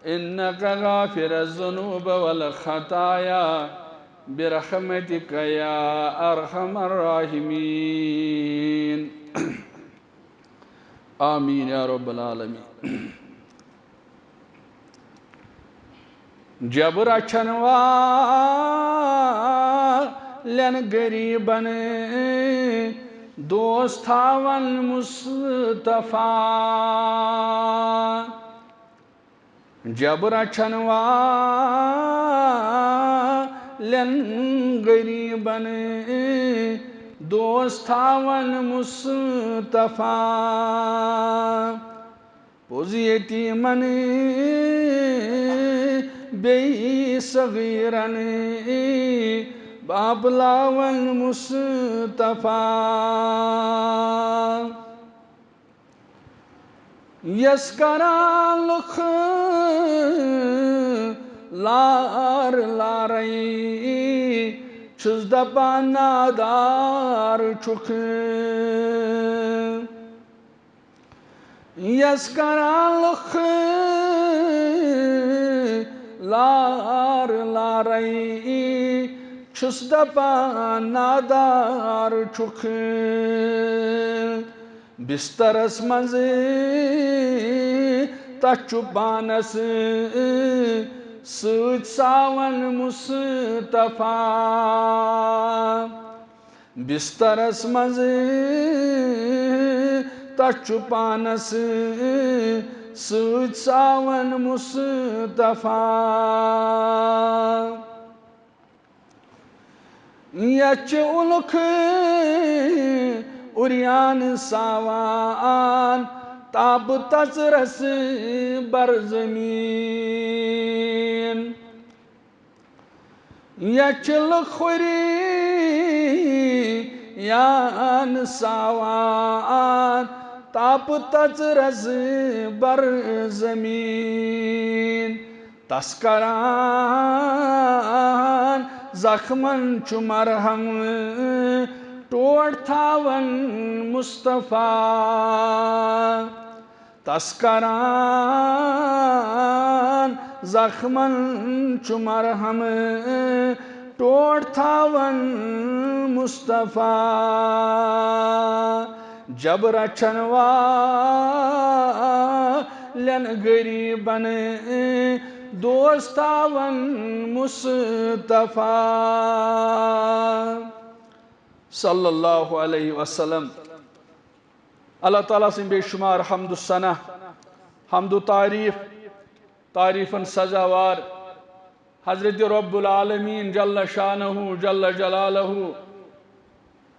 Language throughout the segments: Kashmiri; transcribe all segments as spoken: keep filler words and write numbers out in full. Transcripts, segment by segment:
إنك غافر الذنوب والخطايا برحمتك يا أرحم الراحمين. آمين يا رب العالمين. جبر رچھن والٮ۪ن غریبن دوست تھاون مصطفیٰ۔ جبر رچھن والٮ۪ن غریبن دوست تھاون مصطفیٰ۔ پوٚز یتیمن بیٚیہِ صغیرن بابلاون مصطفیٰ۔ یس کران لُکھ لار لارے، چھُس دپان نادار چھُکھ۔ یس کران لُکھ لار لارے، چھُس دپان نادار چھُکھ۔ بسترس منٛز تتھ چھُ پانس سۭتۍ ساون مصطفیٰ۔ بسترس منٛز تتھ چھُ پانس سۭتۍ ساون مصطفیٰ۔ یتھ چھِ اُلُکھ اُریان ساوان، تاپہٕ تژرس بر زمین۔ یتھ چھِ لُکھ اُریان ساوان، تاپہٕ تژرس بر زمین۔ تس کران زخمن چھُ مرہم، ٹوٹھ تھاون مصطفیٰ۔ تس کران زخمن چھُ مرہم، ٹوٹھ تھاون مصطفیٰ۔ جبر رچھن والٮ۪ن غریبن دوست تھاون مصطفیٰ۔ صلی اللہ علیہ وسلم۔ اللہ تعالیٰ سٕنٛدۍ بے شمار حمد و ثنا، حمد و تعریف، تعریفن سزاوار حضرت رب العالمین جل شانہ جل جلالہ،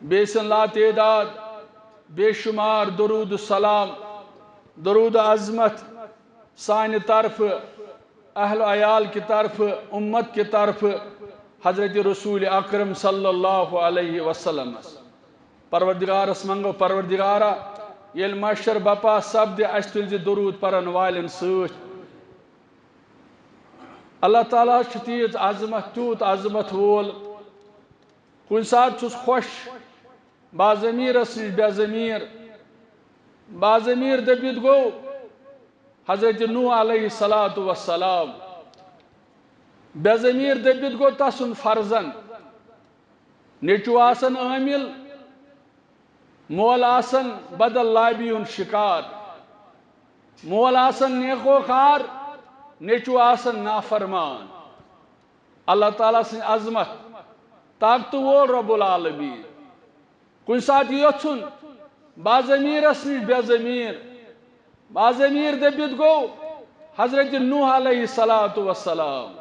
بیٚیہِ سٕنٛدۍ لاتعداد بے شمار درود و سلام، درود و عظمت سانہِ طرفہٕ، اہل و عیال کہِ طرفہٕ، امت کہِ طرفہٕ حضرت رسول اکرم صلی اللہ علیہ وسلمس۔ پروردگارس منگو، پروردگارا، ییٚلہِ محشر بپا سپدِ، اسہِ تُلزِ درود پرن والٮ۪ن سۭتۍ۔ اللہ تعالیٰ چھُ تیٖژ عظمت، تیوٗت عظمت وول۔ کُنہِ ساتہٕ چھُس خۄش، باضمیٖرس نِش بے ضمیٖر۔ باضمیٖر دٔپِتھ گوٚو حضرت نوح علیہ الصلوۃ والسلام۔ بے ضمیٖر دٔپِتھ گوٚو تسُنٛد فرزند۔ نیٚچوٗ آسان عٲمِل، مول آسان بدل لابی ہُنٛد شِکار، مول آسان نیکوکار، نیٚچوٗ آسان نافرمان۔ اللہ تعالیٰ سٕنٛز عظمت، طاقتہٕ وول رب العالمیٖن۔ کُنہِ ساتہٕ یژھُن باضمیٖرس نِش بے ضمیٖر، باضمیٖر دٔپِتھ گوٚو حضرت نوح علیہ الصلوۃ والسلام۔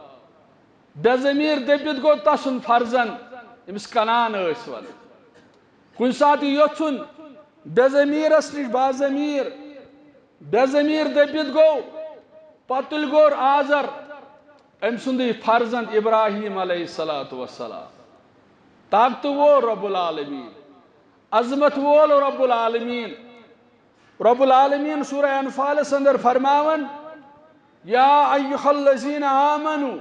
بے ضمیٖر دٔپِتھ گوٚو تسُنٛد فرزند، ییٚمِس کنعان ٲسۍ ونان۔ کُنہِ ساتہٕ یژھُن بے ضمیٖرس نِش باضمیٖر، بے ضمیٖر دٔپِتھ گوٚو پتُلۍ گوٚر آزر، أمۍ سُنٛدٕے فرزند ابراہیم علیہ الصلوۃ والسلام۔ طاقتہٕ وول رب العالمیٖن، عظمت وول رب العالمیٖن۔ رب العالمیٖن سورہ انفالس اندر فرماوان، یا ایھا الذین آمنو،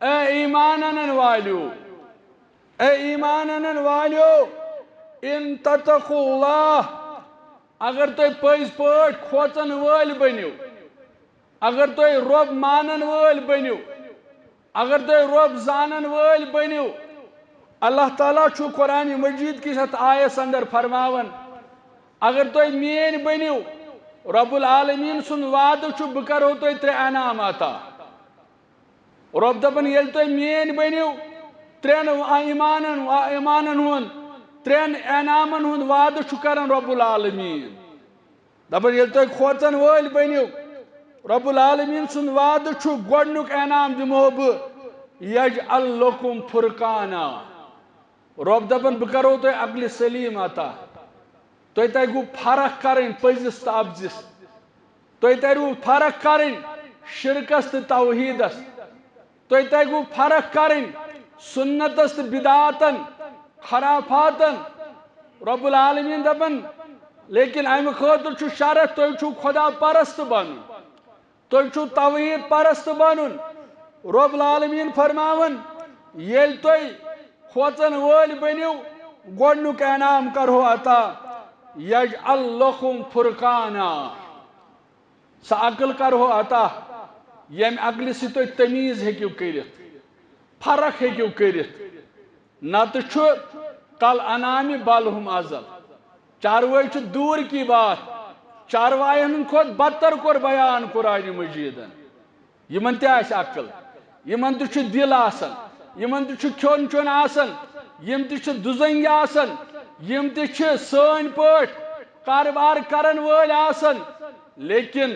اے ایمان انن والیو، اے ایمان انن والیو، ان تتقوا اللہ، اگر تُہۍ پٔزۍ پٲٹھۍ کھوژن وٲلۍ بٔنِو، اگر تُہۍ رۄب مانن وٲلۍ بٔنِو، اگر تُہۍ رۄب زانن وٲلۍ بٔنِو، اللہ تعالیٰ چھُ قرآن مجید کِس یتھ آیس اندر فرماوان، اگر تُہۍ میٲنۍ بٔنِو، رب العالمین سُنٛد وعدٕ چھُ، بہٕ کرو تۄہہِ ترٛےٚ انعام عطا۔ رۄب دپان، ییٚلہِ تُہۍ میٲنۍ بٔنِو، ترٛٮ۪ن ایمانن، ایمانن ہُنٛد، ترٛٮ۪ن انعامن ہُنٛد وعدٕ چھُ کران رب العالمین۔ دپان، ییٚلہِ تُہۍ کھوژن وٲلۍ بٔنِو، رب العالمین سُنٛد وعدٕ چھُ، گۄڈنیُک انعام دِمو بہٕ، یجعل لکم فرقانا۔ رۄب دپان، بہٕ کرو تۄہہِ عقلِ سلیم عطا۔ تۄہہِ تگوٕ فرق کرٕنۍ پٔزِس تہٕ اپزِس۔ تۄہہِ تگوٕ فرق کرٕنۍ شرکس تہٕ توحیدس۔ تۄہہِ تگوٕ فرق کرٕنۍ سنتس تہٕ بدعاتن، خرافاتن۔ رب العالمین دپان، لیکن امہِ خٲطرٕ چھُ شرط، تُہۍ چھِو خدا پرست بنُن۔ تُہۍ چھِو توحید پرست بنُن۔ رب العالمین فرماوان، ییٚلہِ تُہۍ کھوژن وٲلۍ بٔنِو، گۄڈنیُک انعام کرہو عطا، یجعل لکم فرقانا۔ سۄ عقل کرہو عطا، ییٚمہِ عقلہِ سۭتۍ تُہۍ تمیٖز ہیٚکِو کٔرِتھ، فرق ہیٚکِو کٔرِتھ۔ نتہٕ چھُ کل انعام بل ہم اضل۔ چاروٲے چھِ دوٗر کی بات، چاروایَن ہٕنٛدِ کھۄتہٕ بدتر کوٚر بیان قرآن مجیدن۔ یِمن تہِ آسہِ عقل، یِمن تہِ چھُ دِل آسان، یِمن تہِ چھُ کھیوٚن چیوٚن آسان، یِم تہِ چھِ دُزنگہِ آسان، یِم تہِ چھِ سٲنۍ پٲٹھۍ کارٕبار کرن وٲلۍ آسان۔ لیکن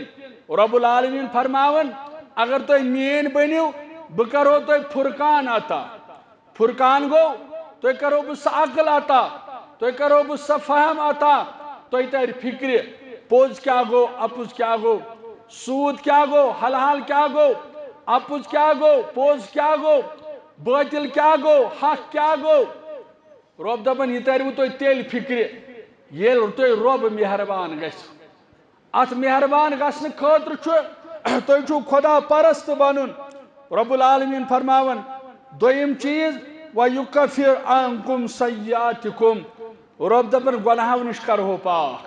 رب العالمین فرماوان، اگر تُہۍ میٲنۍ بٔنِو، بہٕ کرو تۄہہِ فرقان عطا۔ فرقان گوٚو، تۄہہِ کرو بہٕ سۄ عقل عطا، تۄہہِ کرو بہٕ سۄ فہم عطا، تۄہہِ ترِ فکرِ، پوٚز کیٛاہ گوٚو، اپُز کیٛاہ گوٚو، سوٗد کیٛاہ گوٚو، حلال کیٛاہ گوٚو، اپُز کیٛاہ گوٚو، پوٚز کیٛاہ گوٚو، بٲطل کیٛاہ گوٚو، حق کیٛاہ گوٚو۔ رۄب دپان، یہِ ترِ وۄنۍ تۄہہِ تیٚلہِ فکرِ، ییٚلہِ تۄہہِ رۄب مہربان گژھِ۔ اتھ مہربان گژھنہٕ خٲطرٕ چھُ تُہۍ چھُو خدا پرست بنُن۔ رب العالمین فرماوان، دوٚیِم چیٖز، وَیُکَفِّرْ عَنْکُمْ سَیِّئَاتِکُمْ، رب دپان گۄناہو نِش کرہو پاک۔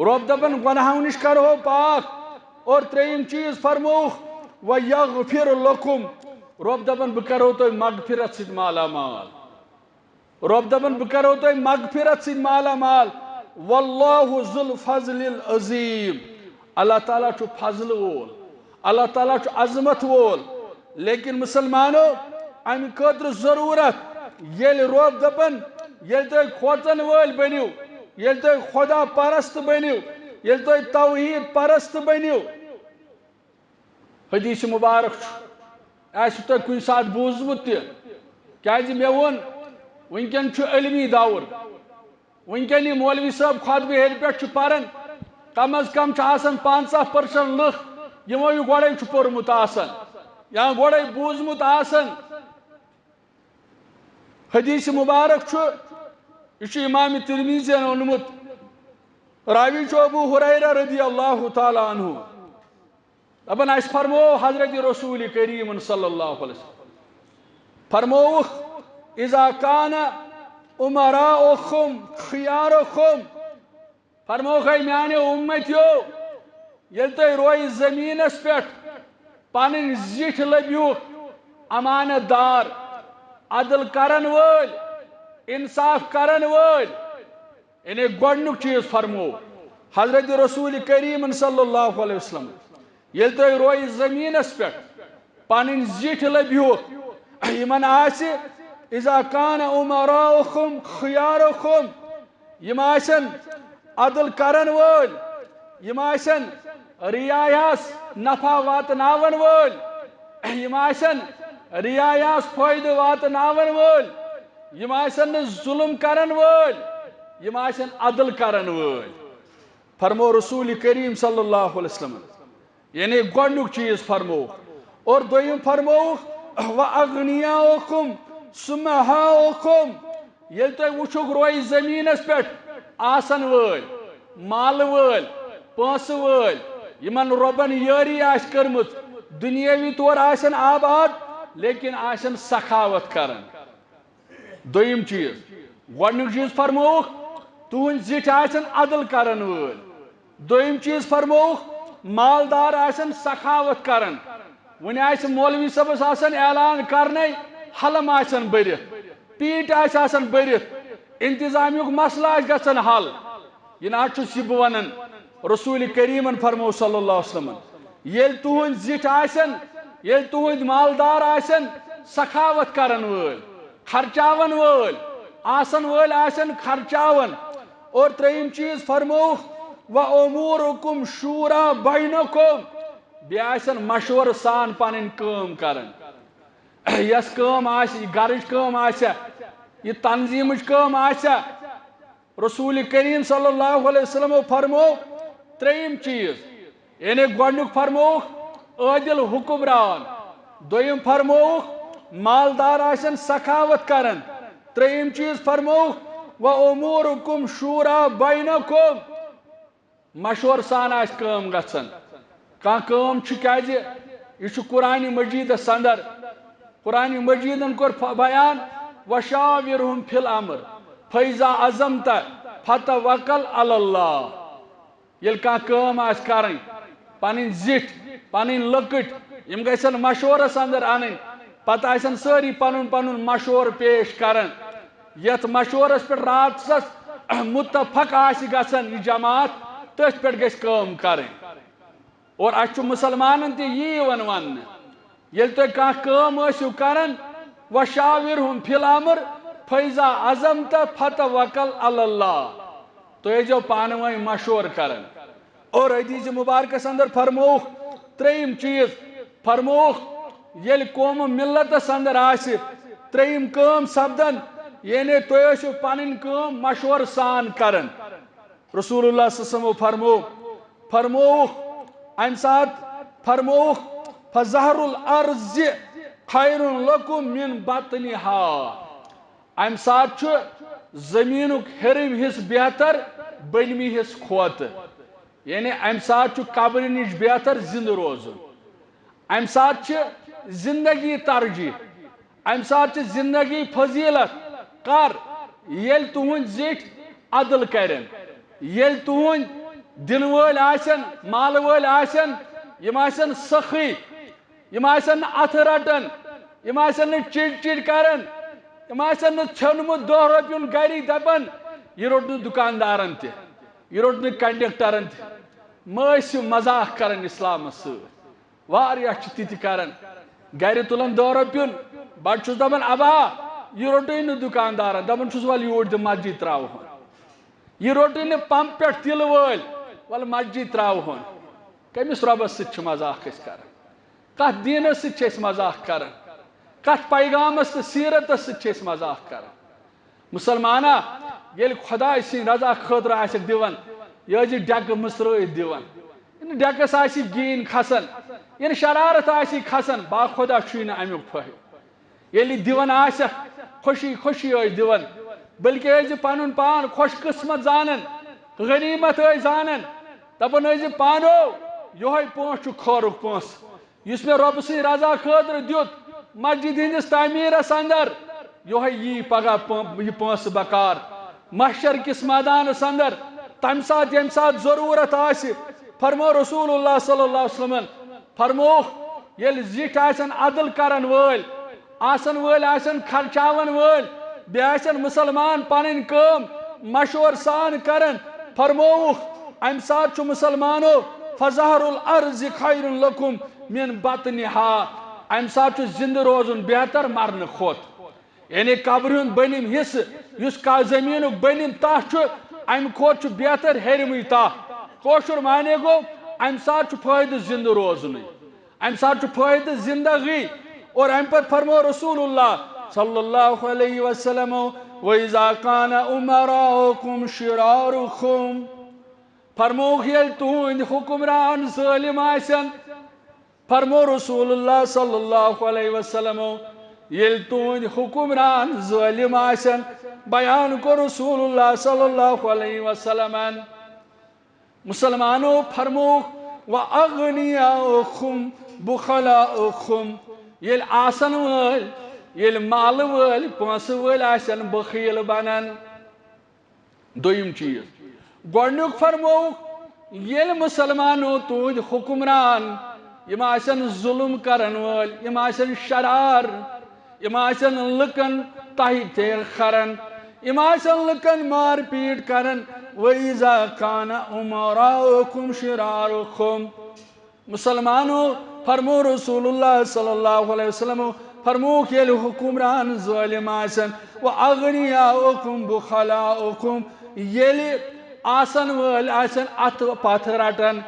رب دپان گۄناہو نِش کرہو پاک۔ اور ترٛیٚیِم چیٖز فرمووُکھ، وَیَغْفِرْ لَکُمْ، رب دپان بہٕ کرو تۄہہِ مغفرت سۭتۍ مالا مال۔ رۄب دپان، بہٕ کرو تۄہہِ مغفرت سۭتۍ مالا مال۔ واللہ ذو الفضل العظیم۔ اللہ تعالیٰ چھُ فضلہٕ وول، اللہ تعالیٰ چھُ عظمت وول۔ لیکن مسلمانو، امہِ خٲطرٕ ضروٗرت، ییٚلہِ رۄب دپان، ییٚلہِ تُہۍ کھوژن وٲلۍ بٔنِو، ییٚلہِ تُہۍ خدا پرست بٔنِو، ییٚلہِ تُہۍ توحید پرست بٔنِو، حدیث مبارک چھُ، آسہِ تۄہہِ کُنہِ ساتہٕ بوٗزمُت تہِ، کیازِ مےٚ ووٚن، وٕنکیٚن چھُ علمی دور، وٕنکیٚن یہِ مولوی صٲب خطبہٕ ہیٚرِ پٮ۪ٹھ چھُ پران، کم از کم چھُ آسان پنژاہ percent لُکھ، یِمو یہِ گۄڈے چھُ پوٚرمُت آسان یا گۄڈے بوٗزمُت آسان۔ حدیث مبارک چھُ، یہِ چھُ امام ترمذین اوٚنمُت، راوی چھُ ابو ہریرہ رضی اللہ تعالیٰ عنہ۔ دپان، اسہِ فرموو حضرت رسول کریم صلی اللہ علیہ وسلم، فرمووُکھ، اذا کان امراؤکم خیارکم، فرمووُکھ، اے میانیو امتیو، ییٚلہِ تُہۍ رویہِ زمینس پٮ۪ٹھ پنٕنۍ زِٹھۍ لٔبِوُکھ، امانت دار، عدل کرن وٲلۍ، انصاف کرن وٲلۍ، یعنی گۄڈنیُک چیٖز فرموو حضرت رسول کریم صلی اللہ علیہ وسلم، ییٚلہِ تُہۍ رویہِ زٔمیٖنَس پٮ۪ٹھ پنٕنۍ زِٹھۍ لٔبِہوکھ، یِمن آسہِ، اذا کان امراؤکم خیارکم، یِم آسن عدل کرن وٲلۍ، یِم آسن رعایاہس نفع واتناون وٲلۍ، یِم آسن رعایاہس فٲیدٕ واتناون وٲلۍ، یِم آسن نہٕ ظلم کرن وٲلۍ، یِم آسن عدل کرن وٲلۍ۔ فرمو رسول کریم صلی اللہ علیہ وسلم، یعنی گۄڈنیُک چیٖز فرمووُکھ۔ اور دوٚیِم فرمووُکھ، واغنیاؤکم سمحاؤکم، ییٚلہِ تُہۍ وٕچھُکھ رویہِ زٔمیٖنَس پٮ۪ٹھ آسَن وٲلۍ، مالہٕ وٲلۍ، پونٛسہٕ وٲلۍ، یِمَن رۄبَن یٲری آسہِ کٔرمٕژ، دُنیٲوی طور آسَن آباد، لیکن آسَن سخاوت کران۔ دوٚیِم چیٖز، گۄڈٕنیُک چیٖز فرمووُکھ، تُہٕنٛدۍ زِٹھۍ آسَن عدل کرن وٲلۍ۔ دوٚیِم چیٖز فرمووُکھ، مالدار آسن سخاوت کران، وۄنۍ آسہِ مولوی صٲبس آسان اعلان کرنے، حلم آسن بٔرِتھ، پیٖٹ آسہِ آسان بٔرِتھ، انتظامیُک مسلہٕ آسہِ گژھان حل۔ یہِ نہ حظ چھُس یہِ بہٕ ونان، رسول کریمن فرموو صلی اللہ علیہ وسلمن، ییٚلہِ تُہنٛدۍ زِٹھۍ آسن، ییٚلہِ تُہنٛدۍ مالدار آسن، سخاوت کرن وٲلۍ، خرچاون وٲلۍ، آسن وٲلۍ آسن خرچاون۔ اور ترٛیٚیِم چیٖز فرمووُکھ، "وَأُمُورُكُمْ شُورَىٰ بَيْنَكُمْ"، بیٚیہِ آسن مشورٕ سان پنٕنۍ کٲم کرٕنۍ۔ یۄس کٲم آسہِ، یہِ گرٕچ کٲم آسہِ، یہِ تنظیٖمٕچ کٲم آسہِ، رسول کریم صلی اللہ علیہ وسلمو فرموو ترٛیٚیِم چیٖز، یعنی گۄڈٕنیُک فرمووُکھ عٲدِل حکمران، دوٚیِم فرمووُکھ مالدار آسن سخاوت کرن، ترٛیٚیِم چیٖز فرمووُکھ "وَأُمُورُكُمْ شُورَىٰ بَيْنَكُمْ"، مشورٕ سان آسہِ کٲم گژھان۔ کانٛہہ کٲم چھِ، کیازِ یہِ چھُ قرآن مجیدس اندر، قرآن مجیدن کوٚر ف-، بیان، "وَشَاوِرْهُمْ فِي الْأَمْرِ فَإِذَا عَزَمْتَ فَتَوَكَّلْ عَلَى اللَّهِ"۔ ییٚلہِ کانٛہہ کٲم آسہِ کرٕنۍ، پنٕنۍ زِٹھۍ، پنٕنۍ لۄکٕٹۍ، یِم گژھن مشورس اندر انٕنۍ، پتہٕ آسن سٲری پنُن پنُن مشورٕ پیش کران۔ یتھ مشورس پٮ۪ٹھ راتس متفق آسہِ گژھان یہِ جماعت، تٔتھۍ پٮ۪ٹھ گژھِ کٲم کرٕنۍ۔ اور اسہِ چھُ مسلمانن تہِ یی یِوان وننہٕ، ییٚلہِ تُہۍ کانٛہہ کٲم ٲسِو کران، "وَشَاوِرْهُمْ فِي الْأَمْرِ فَإِذَا عَزَمْتَ فَتَوَكَّلْ عَلَى اللَّهِ"، تُہۍ ٲسۍزیو پانہٕ ؤنۍ مشورٕ کران۔ اور حدیث مبارکس اندر فرمووُکھ ترٛیٚیِم چیٖز، فرمووُکھ ییٚلہِ قوم و ملتس اندر آسہِ ترٛیٚیِم کٲم سپدان، یعنی تُہۍ ٲسِو پنٕنۍ کٲم مشورٕ سان کران۔ رسول اللہ صلی اللہ علیہ وسلمو فرمو، فرمووُکھ، امہِ ساتہٕ فرمووُکھ، "فَظَهْرُ الْأَرْضِ خَيْرٌ لَكُمْ مِنْ بَطْنِهَا"۔ امہِ ساتہٕ چھُ زٔمیٖنُک ہیٚرِم حصہٕ بہتر بٔنمہِ حصہٕ کھۄتہٕ۔ یعنی امہِ ساتہٕ چھُ قبرِ نِش بہتر زِندٕ روزُن۔ امہِ ساتہٕ چھِ زندگی ترجیح، امہِ ساتہٕ چھِ زندگی فضیلت۔ کر؟ ییٚلہِ تُہنٛدۍ زِٹھۍ عدل کرن، ییٚلہِ تُہنٛدۍ دِنہٕ وٲلۍ آسن، مالہٕ وٲلۍ آسن، یِم آسن سخی، یِم آسن نہٕ اتھٕ رٹان، یِم آسن نہٕ چِڑ چِڑ کران، یِم آسن نہٕ ژھیوٚنمُت دہ رۄپیُن گری دپان، "یہِ روٚٹ نہٕ دُکاندارن تہِ، یہِ روٚٹ نہٕ کنڈکٹرن تہِ"۔ مہ ٲسِو مذاق کران اسلامس سۭتۍ۔ واریاہ چھِ تِتہِ کران، گرِ تُلان دہ رۄپیُن، بڑٕ چھُس دپان، "ابا، یہِ روٚٹُے نہٕ دُکاندارن"، دپان چھُس، "ول یوٗرۍ دِ، مسجد تراوہون"۔ یہِ روٚٹُے نہٕ پمپ پٮ۪ٹھ تِلہٕ وٲلۍ، "ول مسجد تراوہون"۔ کٔمِس رۄبس سۭتۍ چھِ مذاق أسۍ کران؟ کتھ دیٖنس سۭتۍ چھِ أسۍ مذاق کران؟ کتھ پیغامس تہٕ سیٖرتس سۭتۍ چھِ أسۍ مذاق کران؟ مسلمانا، ییٚلہِ خۄداے سٕنٛدِ رضا خٲطرٕ آسٮ۪کھ دِوان، یہِ ٲسۍ زِ ڈٮ۪کہٕ مٕژرٲوِتھ دِوان۔ یہِ نہٕ ڈٮ۪کس آسہِ گیٖن کھسان، یہِ نہٕ شرارت آسہِ کھسان، باخۄدا چھُے نہٕ امیُک فٲیدٕ۔ ییٚلہِ دِوان آسٮ۪کھ، خوشی خوشی ٲسۍ دِوان، بلکہِ ٲسۍ زِ پنُن پان خۄش قٕسمت زانان، غنیمت ٲسۍ زانان، دپان ٲسۍ زِ، "پانو، یِہوٚے پونٛسہٕ چھُ خٲرُک پونٛسہٕ۔" یُس مےٚ رۄبہٕ سٕنٛدِ رضا خٲطرٕ دیُت مسجد ہٕنٛدِس تعمیٖرس اندر، یِہوٚے یی پگاہ پو-، یہِ پونٛسہٕ بکار۔ محشر کِس مٲدانس اندر تمہِ ساتہٕ ییٚمہِ ساتہٕ ضروٗرت آسہِ، فرموو رسول اللہ صلی اللہ علیہ وسلمن، فرمووُکھ، ییٚلہِ زِٹھۍ آسن عدل کرن وٲلۍ، آسن وٲلۍ آسن خرچاون وٲلۍ، بیٚیہِ آسن مسلمان پنٕنۍ کٲم مشورٕ سان کران، فرمووُکھ، امہِ ساتہٕ چھُ مسلمانو، "فظہر الارض خیر لکم من بطنہا"، امہِ ساتہٕ چھُ زندٕ روزُن بہتر مرنہٕ کھۄتہٕ۔ یعنی قبرِ ہُنٛد بٔنِم حصہٕ، یُس کا-، زٔمیٖنُک بٔنِم تاہ چھُ، امہِ کھۄتہٕ چھُ بہتر ہیٚرِمٕے تاہ۔ کٲشُر معنی گوٚو، امہِ ساتہٕ چھُ فٲیدٕ زندٕ روزنُے۔ امہِ ساتہٕ چھُ فٲیدٕ زندگی۔ اور امہِ پتہٕ فرموو رسول اللہ صلی اللہ علیہ وسلم، "وَإِذَا كَانَ أُمَرَاؤُكُمْ شِرَارُكُمْ"، فرمووُکھ، ییٚلہِ تُہنٛدۍ حکمران ظٲلم آسن، فرموو رسول اللہ صلی اللہ علیہ وسلم، ییٚلہِ تُہنٛدۍ حکمران ظٲلم آسن، بیان کوٚر رسول اللہ صلی اللہ علیہ وسلمن، مسلمانو فرمووُکھ، "وَأَغْنِيَاؤُكُمْ بُخَلَاؤُكُمْ"، ییٚلہِ آسن وٲلۍ، ییٚلہِ مالہٕ وٲلۍ، پونٛسہٕ وٲلۍ آسن، بخیل بنن۔ دوٚیِم چیٖز، گۄڈٕنیُک فرمووُکھ، ییٚلہِ مُسلمانو تُہٕنٛدۍ حُکمران، یِم آسن ظُلُم کرن وٲلۍ، یِم آسن شرار، یِم آسن لُکن تۄہہِ تہِ کران، یِم آسن لُکن مار پیٖٹ کران، وَإِذَا كَانَ أُمَرَاؤُكُمْ شِرَارُكُمْ۔ مُسلمانو، فرمو رسول اللہ صلی اللہ علیہ وسلم، فرمووُکھ، ییٚلہِ حُکمران ظٲلِم آسن، وَأَغْنِيَاؤُكُمْ بُخَلَاؤُكُمْ، ییٚلہِ آسن وٲلۍ آسن اَتھٕ پتھ رٹان،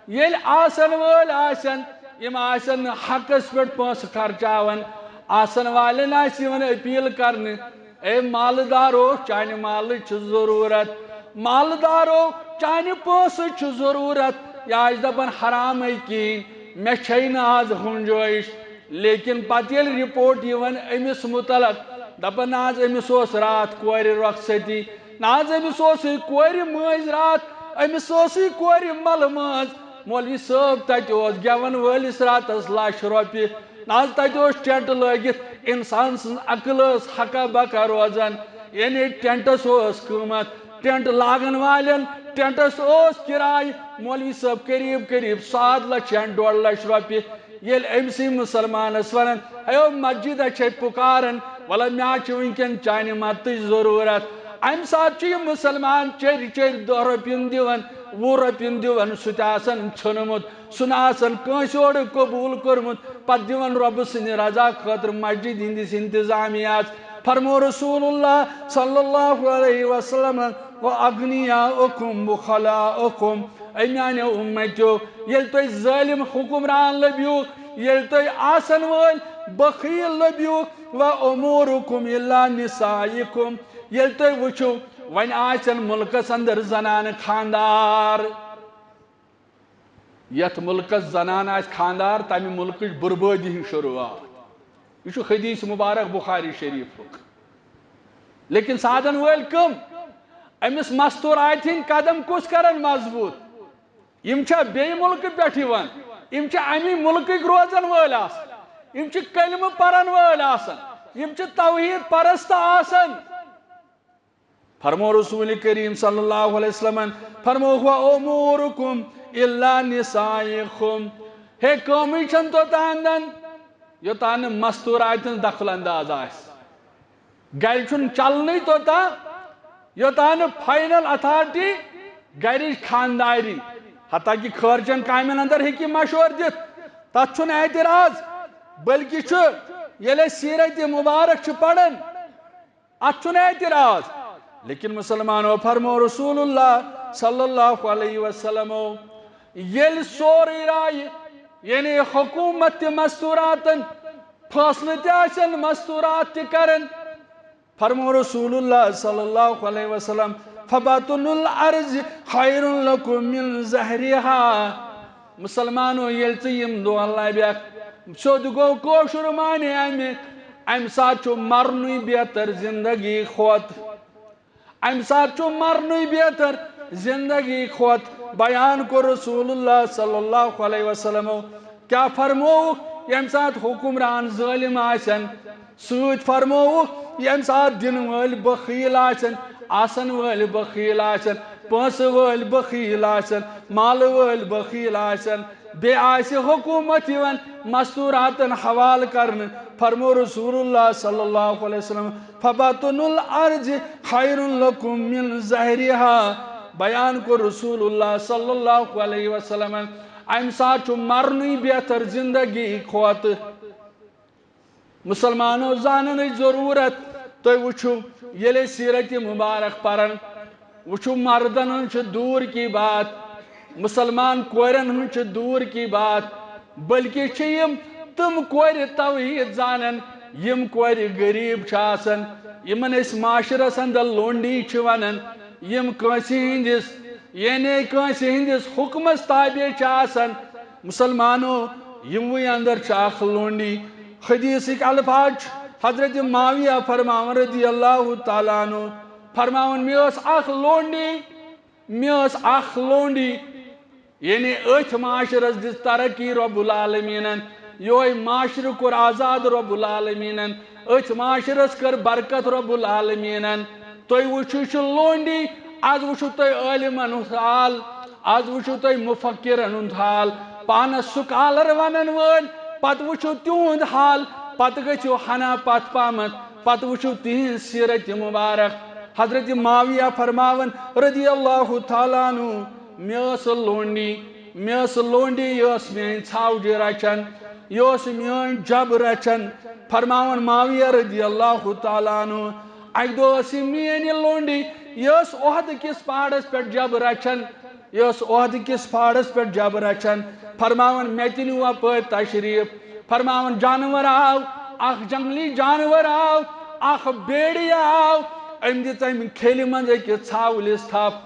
ییٚلہِ آسن وٲلۍ آسن، یِم آسن نہٕ حقس پٮ۪ٹھ پونٛسہٕ خرچاوان، آسن والٮ۪ن آسہِ یِوان اپیل کرنہٕ، اے مالدارو، چانہِ مالٕچ چھِ ضروٗرت، مالدارو، چانہِ پونٛسٕچ چھِ ضروٗرت، یہِ آسہِ دپان حرامے کِہیٖنۍ، مےٚ چھے نہٕ آز گُنجٲیِش۔ لیکن پتہٕ ییٚلہِ رپورٹ یِوان أمِس متعلق، دپان، نہ حظ، أمِس اوس راتھ کورِ رۄخصتی، نہ حظ، أمِس اوسُے کورِ مٔنٛزۍ راتھ، أمِس اوسُے کورِ ملہٕ مٲنٛز۔ مولوی صٲب، تتہِ اوس گٮ۪ون وٲلِس راتس لچھ رۄپیہِ۔ نہ حظ، تتہِ اوس ٹینٹ لٲگِتھ، انسان سٕنٛز عقل ٲس ہکا بکا روزان، یعنی ٹینٹس اوس قۭمتھ، ٹینٹ لاگن والٮ۪ن، ٹینٹس اوس کرایہِ، مولوی صٲب، قریب قریب ساد لچھ یا ڈۄڈ لچھ رۄپیہِ۔ ییٚلہِ أمۍ سٕے مُسلمانس ونان، ہے او مسجد چھے پُکاران، وَلہٕ مےٚ چھِ وٕنکٮ۪ن چانہِ مدتٕچ ضروٗرت۔ امہِ ساتہٕ چھُ یہِ مُسلمان چیٚرِ چیٚرِ دَہ رۄپیَن دِوان، وُہ رۄپیَن دِوان، سُہ تہِ آسان ژھیوٚنمُت، سُہ نہٕ آسان کٲنٛسہِ اورٕ قبوٗل کوٚرمُت، پتہٕ دِوان رۄبہٕ سٕنٛدِ رضا خٲطرٕ مسجد ہٕنٛدِس انتظامیہس۔ فرمو رسول اللہ صلی اللہ علیہ وسلم، وَأَغْنِيَاؤُكُمْ بُخَلَاؤُكُمْ، اے میانیو اُمتیو، ییٚلہِ تُہۍ ظٲلِم حُکمران لٔبِو، ییٚلہِ تُہۍ آسن وٲلۍ بخیل لٔبِو، وَأُمُورُكُمْ إِلَىٰ نِسَائِكُمْ، ییٚلہِ تُہۍ وٕچھِو، وۄنۍ آسن مُلکس اندر زنانہٕ خاندار۔ یتھ مُلکس زنانہٕ آسہِ خاندار، تمہِ مُلکٕچ بربٲدی ہٕنٛز شروٗعات۔ یہِ چھُ حدیث مبارک بخاری شریفُک۔ لیکن سادن وٲلۍ کم؟ أمِس مستوٗراتہِ ہٕنٛدۍ قدم کُس کرن مضبوٗط؟ یِم چھا بیٚیہِ مُلکہٕ پٮ۪ٹھ یِوان؟ یِم چھِ اَمی مُلکٕکۍ روزن وٲلۍ آسان۔ یِم چھِ کلمہٕ پرن وٲلۍ آسان۔ یِم چھِ توحید پرست آسان۔ فرمو رسول کریم صلی اللہ علیہ وسلمن، فرمو، وَأُمُورُكُمْ إِلَّا نِسَائِكُمْ۔ ہے، کٲمٕے چھَنہٕ توٚتام دَن، یوٚتام نہٕ مستوٗراتہِ ہٕنٛز دخل انداز آسہِ۔ گرِ چھُنہٕ چلنٕے توٚتام، یوٚتام نہٕ فاینل اتھارٹی گرِچ خانداری، حتیٰ کہ خٲرجن کامٮ۪ن اندر ہیٚکہِ مشورٕ دِتھ، تتھ چھُنہٕ اعتراض، بلکہ چھُ، ییٚلہِ أسۍ سیرت مبارک چھِ پران، اتھ چھُنہٕ اعتراض۔ لیکن مسلمانو، فرمو رسول اللہ صلی اللہ علیہ وسلمو، ییٚلہِ سورُے رایہِ، یعنی حکومت تہِ مستوراتن، فٲصلہٕ تہِ آسن مستورات تہِ کرن، فرمو رسول اللہ صلی اللہ علیہ وسلم، فبطن الارض خیر لکم من ظہرها۔ مسلمانو، ییٚلہِ ژٕ یِم دۄہ لبکھ، سیوٚد گوٚو کٲشُر معنی اَمہِ، اَمہِ ساتہٕ چھُ مرنُے بہتر زندگی کھۄتہٕ۔ اَمہِ ساتہٕ چھُ مرنُے بہتر زندگی کھۄتہٕ۔ بیان کوٚر رسول اللہ صلی اللہ علیہ وسلمو، کیٛاہ فرمووُکھ؟ ییٚمہِ ساتہٕ حکمران ظٲلم آسن، سۭتۍ فرمووُکھ، ییٚمہِ ساتہٕ دِنہٕ وٲلۍ بخیل آسن، آسن وٲلۍ بخیل آسن، پونٛسہٕ وٲلۍ بخیل آسن، مالہٕ وٲلۍ بخیل آسن، بیٚیہِ آسہِ حکومت یِوان مستوراتن حوالہٕ کرنہٕ، فرمو رسول اللہ صلی اللہ علیہ وسلم، فبطن الارض خیر لکم من ظہرها۔ بیان کوٚر رسول اللہ صلی اللہ علیہ وسلم، امہِ ساتہٕ چھُ مرنُے بہتر زندگی کھۄتہٕ۔ مسلمانو، زاننٕچ ضروٗرت۔ تُہۍ وٕچھِو، ییٚلہِ أسۍ سیرت مبارک پران، وٕچھِو، مردن ہٕنٛز چھِ دوٗر کی بات، مسلمان کورٮ۪ن ہٕنٛز چھِ دوٗر کی بات، بلکہِ چھِ یِم تِم کورِ توحید زانان، یِم کورِ غریب چھِ آسان، یِمن أسۍ معاشرس اندر لونڈی چھِ ونان، یِم کٲنٛسہِ ہٕنٛدِس، یعنی کٲنٛسہِ ہٕنٛدِس حُکمس تابع چھِ آسان۔ مسلمانو، یِموٕے اندر چھِ اکھ لونڈی۔ حدیثٕکۍ الفاظ چھِ حضرت معاویہ فرماوان رضی اللہ تعالیٰ عنہ، فرماوان، مےٚ ٲس اکھ لونڈی، مےٚ ٲس اکھ لونڈی، یعنی أتھۍ معاشرس دِژ ترقی رب العالمیٖنن، یہوے معاشرٕ کوٚر آزاد رب العالمیٖنن، أتھۍ معاشرس کٔر برکت رب العالمیٖنن۔ تُہۍ وٕچھِو، یہِ چھُ لونڈی، از وٕچھِو تُہۍ عٲلمن ہُنٛد حال، از وٕچھِو تُہۍ مُفکِرن ہُنٛد حال، پانس سُکالر ونن وٲلۍ، پتہٕ وٕچھِو تِہُنٛد حال، پتہٕ گٔژھِو ہنا پتھ پامتھ، پتہٕ وٕچھِو تِہنٛز سیرت مبارک۔ حضرت معاویہ فرماوان رضی اللہ تعالیٰ عنہ، مےٚ ٲس لونڈی، مےٚ ٲس لونڈی، یہِ ٲس میٲنۍ ژھاوجہِ رچھان، یہِ ٲس میٲنۍ جب رچھان۔ فرماوان معاویہ رضی اللہ تعالیٰ عنہ، اکہِ دۄہ ٲس یہِ میٲنۍ یہِ لونڈی، یہِ ٲس احد کِس پہاڑس پٮ۪ٹھ جب رچھان، یہِ ٲس احد کِس پہاڑس پٮ۪ٹھ جب رچھان۔ فرماوان مےٚ تہِ نیوٗ اپٲرۍ تشریف۔ فرماوان جانور آو، اکھ جنگلی جانور آو، اکھ بیڑیا آو، أمۍ دِژ اَمہِ کھیلہِ منٛز أکِس ژھاولِس تھپھ۔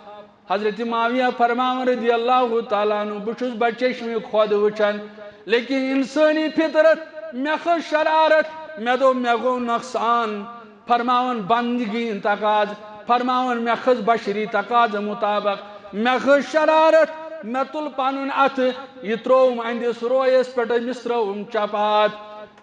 حضرت معاویہ فرماوان رضی اللہ تعالیٰ عنہ، بہٕ چھُس بچشمہِ خۄد وٕچھان، لیکن انسٲنی فطرت، مےٚ کھٔژ شرارت، مےٚ دوٚپ مےٚ گوٚو نۄقصان۔ فرماوان بندگی ہٕنٛدۍ تقاضہٕ، فرماوان مےٚ کھٔژ بشری تقاضہٕ مطابق، مےٚ کھٔژ شرارت، مےٚ تُل پنُن اتھٕ، یہِ ترٛووُم أہنٛدِس رویس پٮ۪ٹھ، أمِس ترٛٲوٕم چپات۔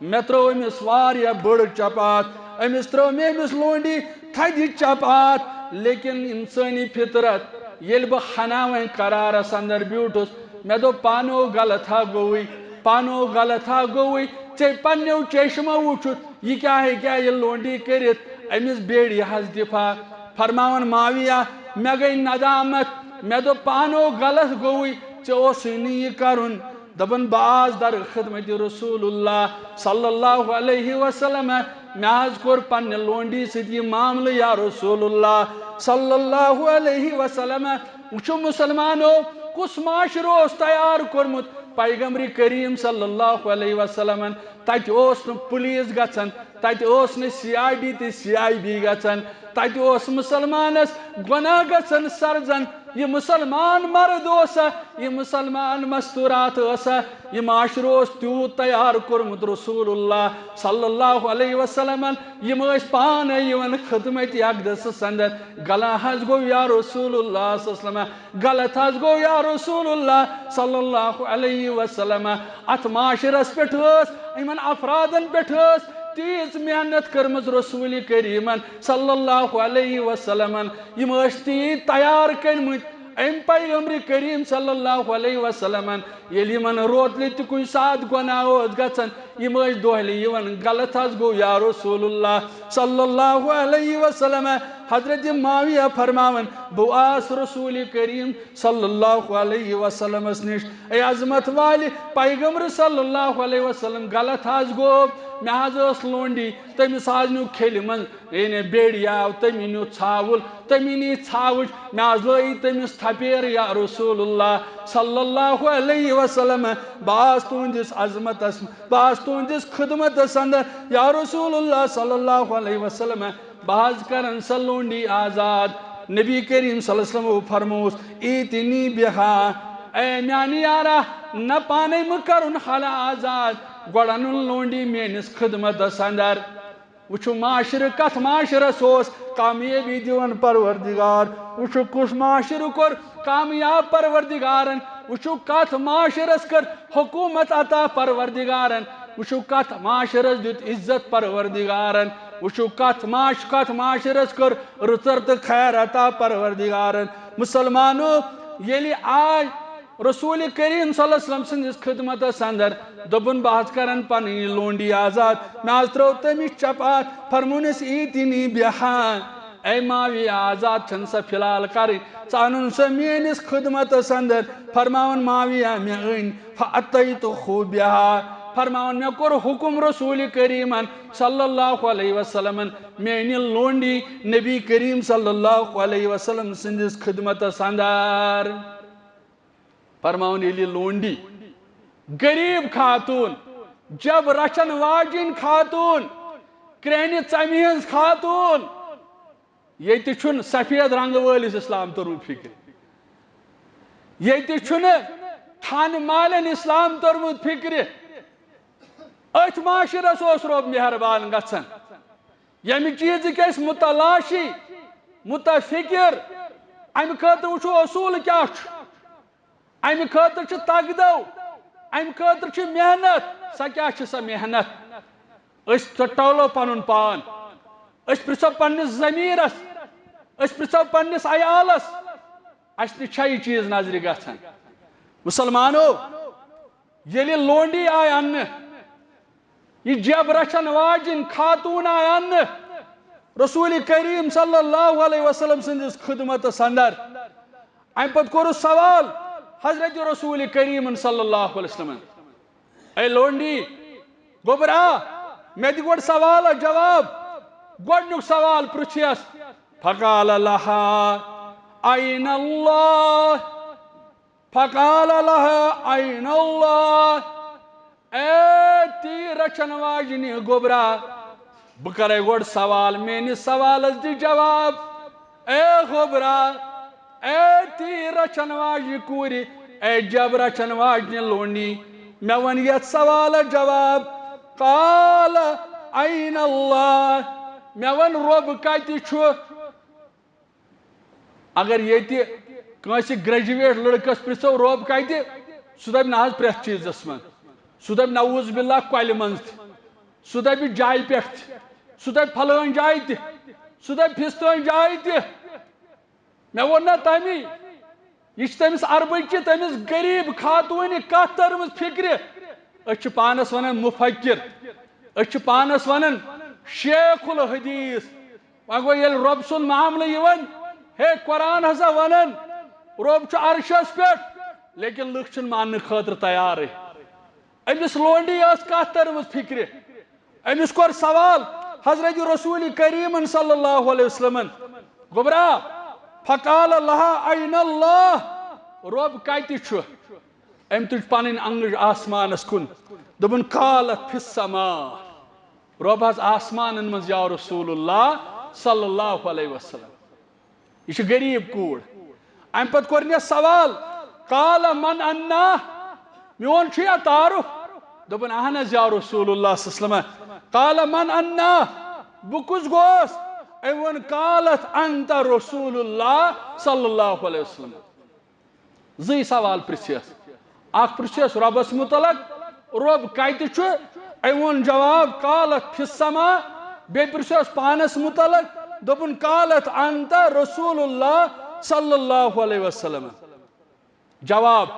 مےٚ ترٲو أمِس واریاہ بٔڑ چپات، أمِس ترٲو مےٚ أمِس لونڈی تھدِ چپات۔ لیکن انسٲنی فطرت، ییٚلہِ بہٕ ہنا وۄنۍ قرارس اندر بیوٗٹھُس، مےٚ دوٚپ، پانہٕ ہو غلط ہا گوٚوُے، پانہٕ ہو غلط ہا گوٚوُے، ژےٚ پننیو چشمو وُچھُتھ، یہِ کیٛاہ ہیٚکہِ ہا یہِ لونڈی کٔرِتھ؟ أمِس بیڑِ یہِ حظ دفاع۔ فرماوان معاویہ، مےٚ گٔے ندامت، مےٚ دوٚپ، پانہٕ ہو غلط گوٚوُے، ژےٚ اوسُے نہٕ یہِ کرُن۔ دپان، بہٕ آس در خدمت رسول اللہ صلی اللہ علیہ وسلم، مےٚ حظ کوٚر پننہِ لونڈی سۭتۍ یہِ معاملہٕ یا رسول اللہ صلی اللہ علیہ وسلم۔ وٕچھِو مسلمانو، کُس معاشرٕ اوس تیار کوٚرمُت پیغمبر کریم صلی اللہ علیہ وسلمن۔ تتہِ اوس نہٕ پولیس گژھان، تتہِ اوس نہٕ سی آی ڈی تہٕ سی آی بی گژھان، تتہِ اوس مسلمانس گۄناہ گژھان سرزن۔ یہِ مسلمان مرد اوسا، یہِ مسلمان مستورات ٲسا، یہِ معاشرٕ اوس تیوٗت تیار کوٚرمُت رسول اللہ صلی اللہ علیہ وسلمن۔ یِم ٲسۍ پانے یِوان خدمت اقدسس اندر، گلا حظ گوٚو یا رسول اللہ صلی اللہ علیہ وسلم، غلط حظ گوٚو یا رسول اللہ صلی اللہ علیہ وسلم۔ اتھ معاشرس پٮ۪ٹھ ٲس، یِمن افرادن پٮ۪ٹھ ٲس تیٖژ محنت کٔرمٕژ رسول کریمن صلی اللہ علیہ وسلمن۔ یِم ٲسۍ تیٖتۍ تیار کٔرمٕتۍ أمۍ پیغمبر کریم صلی اللہ علیہ وسلمن۔ ییٚلہِ یِمن روتلہِ تہِ کُنہِ ساتہٕ گۄناہ اوس گژھان، یِم ٲسۍ دۄہلہِ یِوان، غلط حظ گوٚو یا رسول اللہ صلی اللہ علیہ وسلم۔ حضرت معاویہ فرماوان، بہٕ آس رسول کریم صلی اللہ علیہ وسلمس نِش، اے عظمت والہِ پیغمبر صلی اللہ علیہ وسلم، غلط حظ گوٚو، مےٚ حظ ٲس لونڈی، تٔمِس حظ نیوٗ کھیلہِ منٛز، یعنی بیڑیا آو، تٔمی نیوٗ ژھاوُل، تٔمی نی ژھاوٕج، مےٚ حظ لٲیی تٔمِس تھپیر یا رسول اللہ صلی اللہ علیہ وسلم۔ بہٕ آس تُہنٛدِس عظمتس، بہٕ آس تُہنٛدِس خدمتس اندر یا رسول اللہ صلی اللہ علیہ وسلم۔ بہٕ حظ کرن سۄ لونڈی آزاد۔ نبی کریم صلی اللہ علیہ وسلم فرموس، ایتنی بہا، اے میانہِ یارا، نہ پانے مہٕ کرُن حالہ آزاد، گۄڈٕ انُن لونڈی میٲنِس خدمتس اندر۔ وٕچھِو معاشرٕ کتھ معاشرس اوس کامیٲبی دِوان پروردگار۔ وٕچھِو کُس معاشرٕ کوٚر کامیاب پروردگارن۔ وٕچھِو کتھ معاشرس کٔر حکومت عطا پروردگارن۔ وٕچھِو کتھ معاشرس دیُت عزت پروردگارن۔ وٕچھِو کتھ معاش-، کتھ معاشرس کٔر رٕژر تہٕ خیر عطا پروردگارن۔ مسلمانو، ییٚلہِ آے رسول کریم صلی اللہ علیہ وسلم سٕنٛدِس خدمتس اندر، دوٚپُن، بہٕ حظ کرن پنٕنۍ یہِ لونڈی آزاد، مےٚ حظ ترٲو تٔمِس چپات، فرمونس، ایتنی بہا، اے معاویہ، آزاد چھَن سۄ فی الحال کرٕنۍ، ژٕ انُن سۄ میٲنِس خدمتس اندر۔ فرماوان معاویہ، مےٚ أنۍ، فاتیتہ بہا، فرماوان، مےٚ کوٚر حکم رسول کریمن صلی اللہ علیہ وسلمن، میٲنۍ لونڈی نبی کریم صلی اللہ علیہ وسلم سٕنٛدِس خدمتس اندر۔ فرماوان، ییٚلہِ لونڈی، غریب خاتون، جب رچھن واجن خاتون، کرٛہنہِ ژمہِ ہٕنٛز خاتون، ییٚتہِ چھُنہٕ سفید رنگہٕ وٲلِس اسلام توٚرمُت فکرِ، ییٚتہِ چھُنہٕ تھانہٕ مالٮ۪ن اسلام توٚرمُت فکرِ۔ أتھۍ معاشرس اوس رۄب مہربان گژھان، ییٚمہِ چیٖزٕکۍ أسۍ متلاشی، متفکر، امہِ خٲطرٕ وٕچھو اصوٗل کیٛاہ چھُ۔ امہِ خٲطرٕ چھِ تگدو، امہِ خٲطرٕ چھِ محنت۔ سۄ کیٛاہ چھِ سۄ محنت؟ أسۍ ژٹولو پنُن پان، أسۍ پرژھو پننِس ضمیرس، أسۍ پرژھو پننِس عیالس، اسہِ نِش چھا یہِ چیٖز نظرِ گژھان؟ مسلمانو، ییٚلہِ لونڈی آیہِ اننہٕ، یہِ جب رچھن واجِنۍ خاتون آیہِ اننہٕ رسول کریم صلی اللہ علیہ وسلم سٕنٛدِس خدمتس اندر۔ امہِ پتہٕ کوٚرُس سوال حضرت رسول کریم صلی اللہ علیہ وسلم، اے لونڈی، گوٚبرا، مےٚ دِ گۄڈٕ سوالس جواب۔ گۄڈنیُک سوال پرٛژھیس، فقال لها أين الله؟ فقال لها أين الله؟ اے تی رچھن واجنہِ گوٚبرا، بہٕ کرے گۄڈٕ سوال، میٲنِس سوالس دِ جواب۔ اے گوٚبرا، اے تی رچھن واجنہِ کوٗرِ، اے جب رچھن واجنہِ لونڈی، مےٚ وَن یتھ سوالس جواب۔ قال أين الله؟ مےٚ وَن رۄب کتہِ چھُ؟ اگر ییٚتہِ کٲنٛسہِ گریجویٹ لڑکس پرژھو رۄب کتہِ، سُہ دپہِ نہ حظ پرٛٮ۪تھ چیٖزس منٛز، سُہ دپہِ نعوذ باللہ کۄلہِ منٛز تہِ، سُہ دپہِ جایہِ پٮ۪ٹھ تہِ، سُہ دپہِ فلٲنۍ جایہِ تہِ، سُہ دپہِ فستٲنۍ جایہِ تہِ۔ مےٚ ووٚن نہ تمی، یہِ چھِ تٔمِس عربٕچہِ، تٔمِس غریٖب خاتوٗنہِ کتھ تٔرمٕژ فکرِ۔ أسۍ چھِ پانس ونان مفکر، أسۍ چھِ پانس ونان شیخ الحدیث۔ وۄنۍ گوٚو ییٚلہِ رۄب سُنٛد معاملہٕ یِوان، ہے قرآن ہسا ونان رۄب چھُ عرشس پٮ۪ٹھ، لیکن لُکھ چھِنہٕ ماننہٕ خٲطرٕ تیارٕے۔ أمِس لونڈی ٲس کتھ تٔرمٕژ فکرِ۔ أمِس کوٚر سوال حضرت رسول کریمن صلی اللہ علیہ وسلمن، گوٚبرا، فقال لها أين الله؟ رۄب کتہِ چھُ؟ أمۍ تُج پنٕنۍ انگٕج آسمانس کُن، دوٚپُن، قالت في السماء۔ رۄب حظ آسمانن منٛز یا رسول اللہ صلی اللہ علیہ وسلم۔ یہِ چھِ غریٖب کوٗر۔ اَمہِ پتہٕ کوٚر مےٚ سوال، قال من أنا؟ میون چھُ یا تعارُف؟ دوٚپُن، اہن حظ یا رسول اللہ صلی اللہ علیہ وسلم۔ قال من أنا؟ بہٕ کُس گوس؟ أمۍ ووٚن، قالت أنت رسول اللہ صلی اللہ علیہ وسلم۔ زٕے سوال پرژھیس۔ اکھ پرژھیس رۄبس متعلق، رۄب کتہِ چھُ؟ أمۍ ووٚن جواب، قالت في السماء۔ بیٚیہِ پرژھیس پانس متعلق، دوٚپُن، قالت أنت رسول اللہ صلی اللہ علیہ وسلم۔ جواب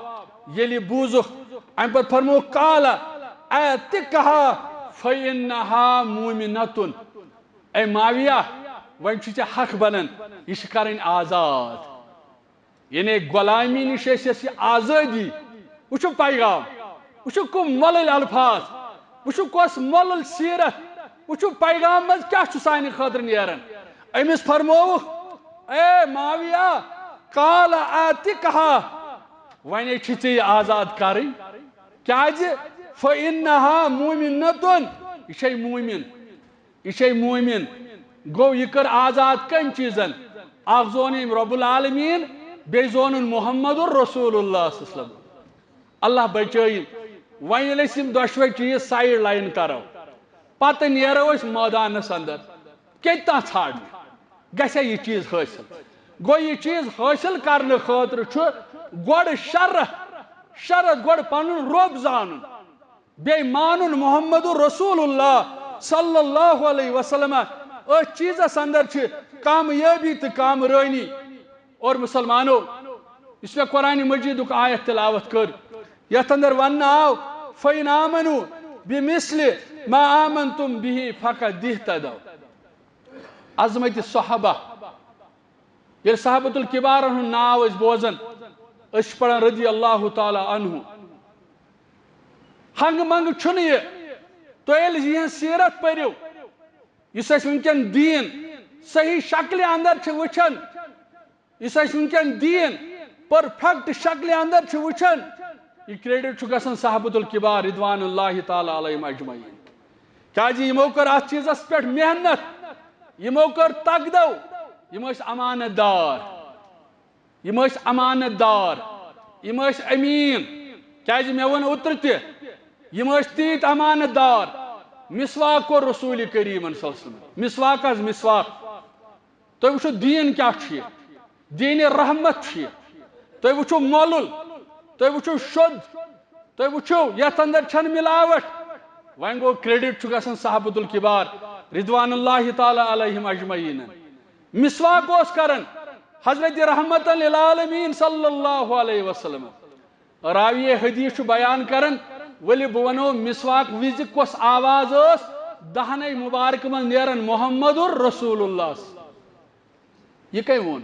ییٚلہِ بوٗزُکھ، امہِ پتہٕ فرموو، قال اعتقها فإنها مؤمنة۔ اے معاویہ، وۄنۍ چھُ ژےٚ حق بنان، یہِ چھِ کرٕنۍ آزاد۔ یعنی غلامی نِش ٲسۍ اَسہِ یہِ آزٲدی۔ وٕچھِو پیغام، وٕچھِو کُم مۄلٕلۍ الفاظ، وٕچھِو کۄس مۄلٕل سیٖرت، وٕچھِو پیغام منٛز کیٛاہ چھُ سانہِ خٲطرٕ نیران۔ أمِس فرمووُکھ، اے معاویہ، قال اعتقها، وۄنۍ چھِ ژےٚ یہِ آزاد کرٕنۍ۔ کیٛازِ؟ فإنها مؤمنة، یہِ چھے مومِن۔ یہِ چھے مومِن۔ گوٚو، یہِ کٔر آزاد کَمہِ چیٖزن؟ اکھ زون أمۍ رب العالمین، بیٚیہِ زونُن محمد رسول اللہ صلی اللہ علیہ وسلم۔ اللہ بچٲیِن۔ وۄنۍ ییٚلہِ أسۍ یِم دۄشوے چیٖز سایڈ لایِن کرو، پتہٕ نیرو أسۍ مٲدانس اندر۔ کتہِ تام ژھانڈنہِ گژھِ یہِ چیٖز حٲصِل۔ گوٚو، یہِ چیٖز حٲصِل کرنہٕ خٲطرٕ چھُ گۄڈٕ شرط، شرط گۄڈٕ پنُن رب زانُن۔ بیٚیہِ مانُن محمد رسول اللہ صلی اللہ علیہ وسلم۔ أتھۍ چیٖزس اندر چھِ کامیٲبی تہٕ کامرٲنی۔ اور مسلمانو، یُس مےٚ قرآن مجیدُک آیت تلاوت کٔر، یتھ اندر وننہٕ آو، فإن آمنوا بمثل ما آمنتم به فقد اهتدوا۔ عظمت صحابہ، ییٚلہِ صحابۃ الکبارن ہُنٛد ناو أسۍ بوزان، أسۍ چھِ پران رضی اللہ تعالیٰ عنہ۔ ہنگہٕ منگہٕ چھُنہٕ یہِ۔ تُہۍ ییٚلہِ یِہنٛز سیرت پٔرِو، یُس اَسہِ وٕنکیٚن دیٖن صحیح شکلہِ اندر چھِ وٕچھان، یُس اَسہِ وٕنکیٚن دیٖن پرفیکٹ شکلہِ اندر چھِ وٕچھان، یہِ کریڈٹ چھُ گژھان صحابۃ الکبار رضوان اللہ تعالیٰ علیہم اجمعین۔ کیازِ یِمو کٔر اتھ چیٖزس پٮ۪ٹھ محنت، یِمو کٔر تگدو، یِم ٲسۍ امانت دار، یِم ٲسۍ امانت دار، یِم ٲسۍ امین۔ کیازِ مےٚ ووٚن اوترٕ تہِ، یِم ٲسۍ تیٖتۍ امانت دار۔ مسواک کوٚر رسول کریمن صلی اللہ علیہ وسلم۔ مسواک حظ مسواک۔ تُہۍ وٕچھِو دیٖن کیٛاہ چھُ یہِ، دیٖنِ رحمت چھُ یہِ۔ تُہۍ وٕچھِو مۄلُل، تُہۍ وٕچھِو شوٚد، تُہۍ وٕچھِو یَتھ اندر چھَنہٕ مِلاوٹ۔ وۄنۍ گوٚو، کریڈٹ چھُ گژھان صحابۃ الکبار رضوان اللہ تعالیٰ علیہم اجمعین۔ مسواک اوس کران، حضرت رحمت للعالمین صلی اللہ علیہ وسلم، راوی حدیث چھُ بیان کران، ؤلِو بہٕ وَنو مسواک وِزِ کۄس آواز ٲس، دہنے مبارک منٛز نیران محمد رسول اللہ۔ یہِ کٔمۍ ووٚن؟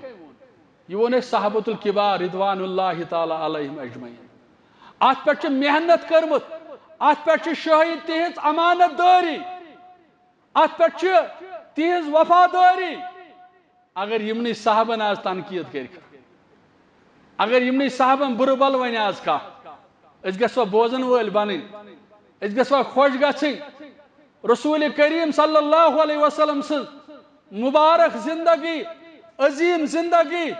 یہِ ووٚن اَسہِ صحابۃ الکبار رضوان اللہ تعالیٰ علیہم اجمعین۔ اَتھ پٮ۪ٹھ چھِ محنت کٔرمٕژ، اَتھ پٮ۪ٹھ چھِ شٲہِد تِہنٛز امانت دٲری، اَتھ پٮ۪ٹھ چھِ تِہنٛز وفادٲری۔ اگر یِمنٕے صحابن آز تنقید کٔرِکھ، اگر یِمنٕے صحابن بُرٕ بل ونہِ آز کانٛہہ، أسۍ گژھوا بوزن وٲلۍ بنٕنۍ؟ أسۍ گژھوا خۄش گژھٕنۍ؟ رسول کریم صلی اللہ علیہ وسلم سٕنٛز مبارک زندگی، عظیم زندگی،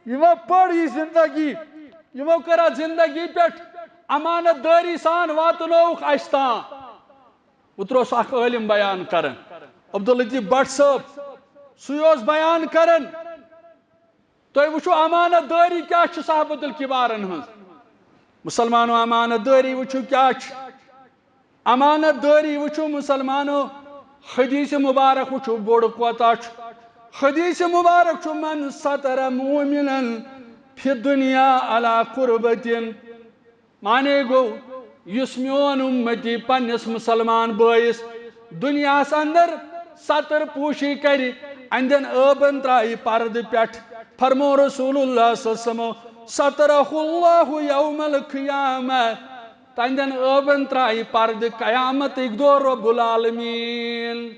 یِمو پٔر یہِ زندگی، یِمو کٔر اَتھ زندگی پٮ۪ٹھ امانت دٲری سان واتنٲوٕکھ اَسہِ تام۔ اوترٕ اوس اکھ عٲلم بیان کران، عبداللطیف بٹ صٲب، سُے اوس بیان کران۔ تُہۍ وٕچھِو، امانت دٲری کیٛاہ چھِ صحابت الکبارن ہٕنٛز۔ مسلمانو، امانت دٲری وٕچھِو کیٛاہ چھِ۔ امانت دٲری وٕچھِو مسلمانو، حدیث مبارک وٕچھِو بوٚڑ کوتاہ چھُ۔ حدیث مبارک چھُ، "من ستر مومنن فی دنیا علی قربتن"۔ معنی گوٚو، یُس میون اُمتی پننِس مُسلمان بٲیِس دُنیاہَس اندر ستر پوشی کرِ، اندٮ۪ن ٲبن ترایہِ پردٕ پٮ۪ٹھ، فرمو رسول اللہ صلی اللہ علیہ وسلم، "سترہ اللہ یوم القیامہ"، تہندٮ۪ن ٲبن ترایہِ پردٕ قیامتٕکۍ دۄہ رب العالمین۔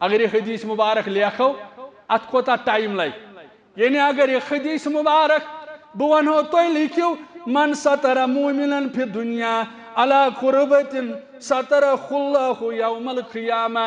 اگر یہِ حدیث مبارک لیکھو، اتھ کوتاہ ٹائم لگہِ؟ یعنی اگر یہِ حدیث مبارک بہٕ ونہو تُہۍ لیکھِو، "من ستر مومنن فی دنیا علی قربتن سترہ اللہ یوم القیامہ"،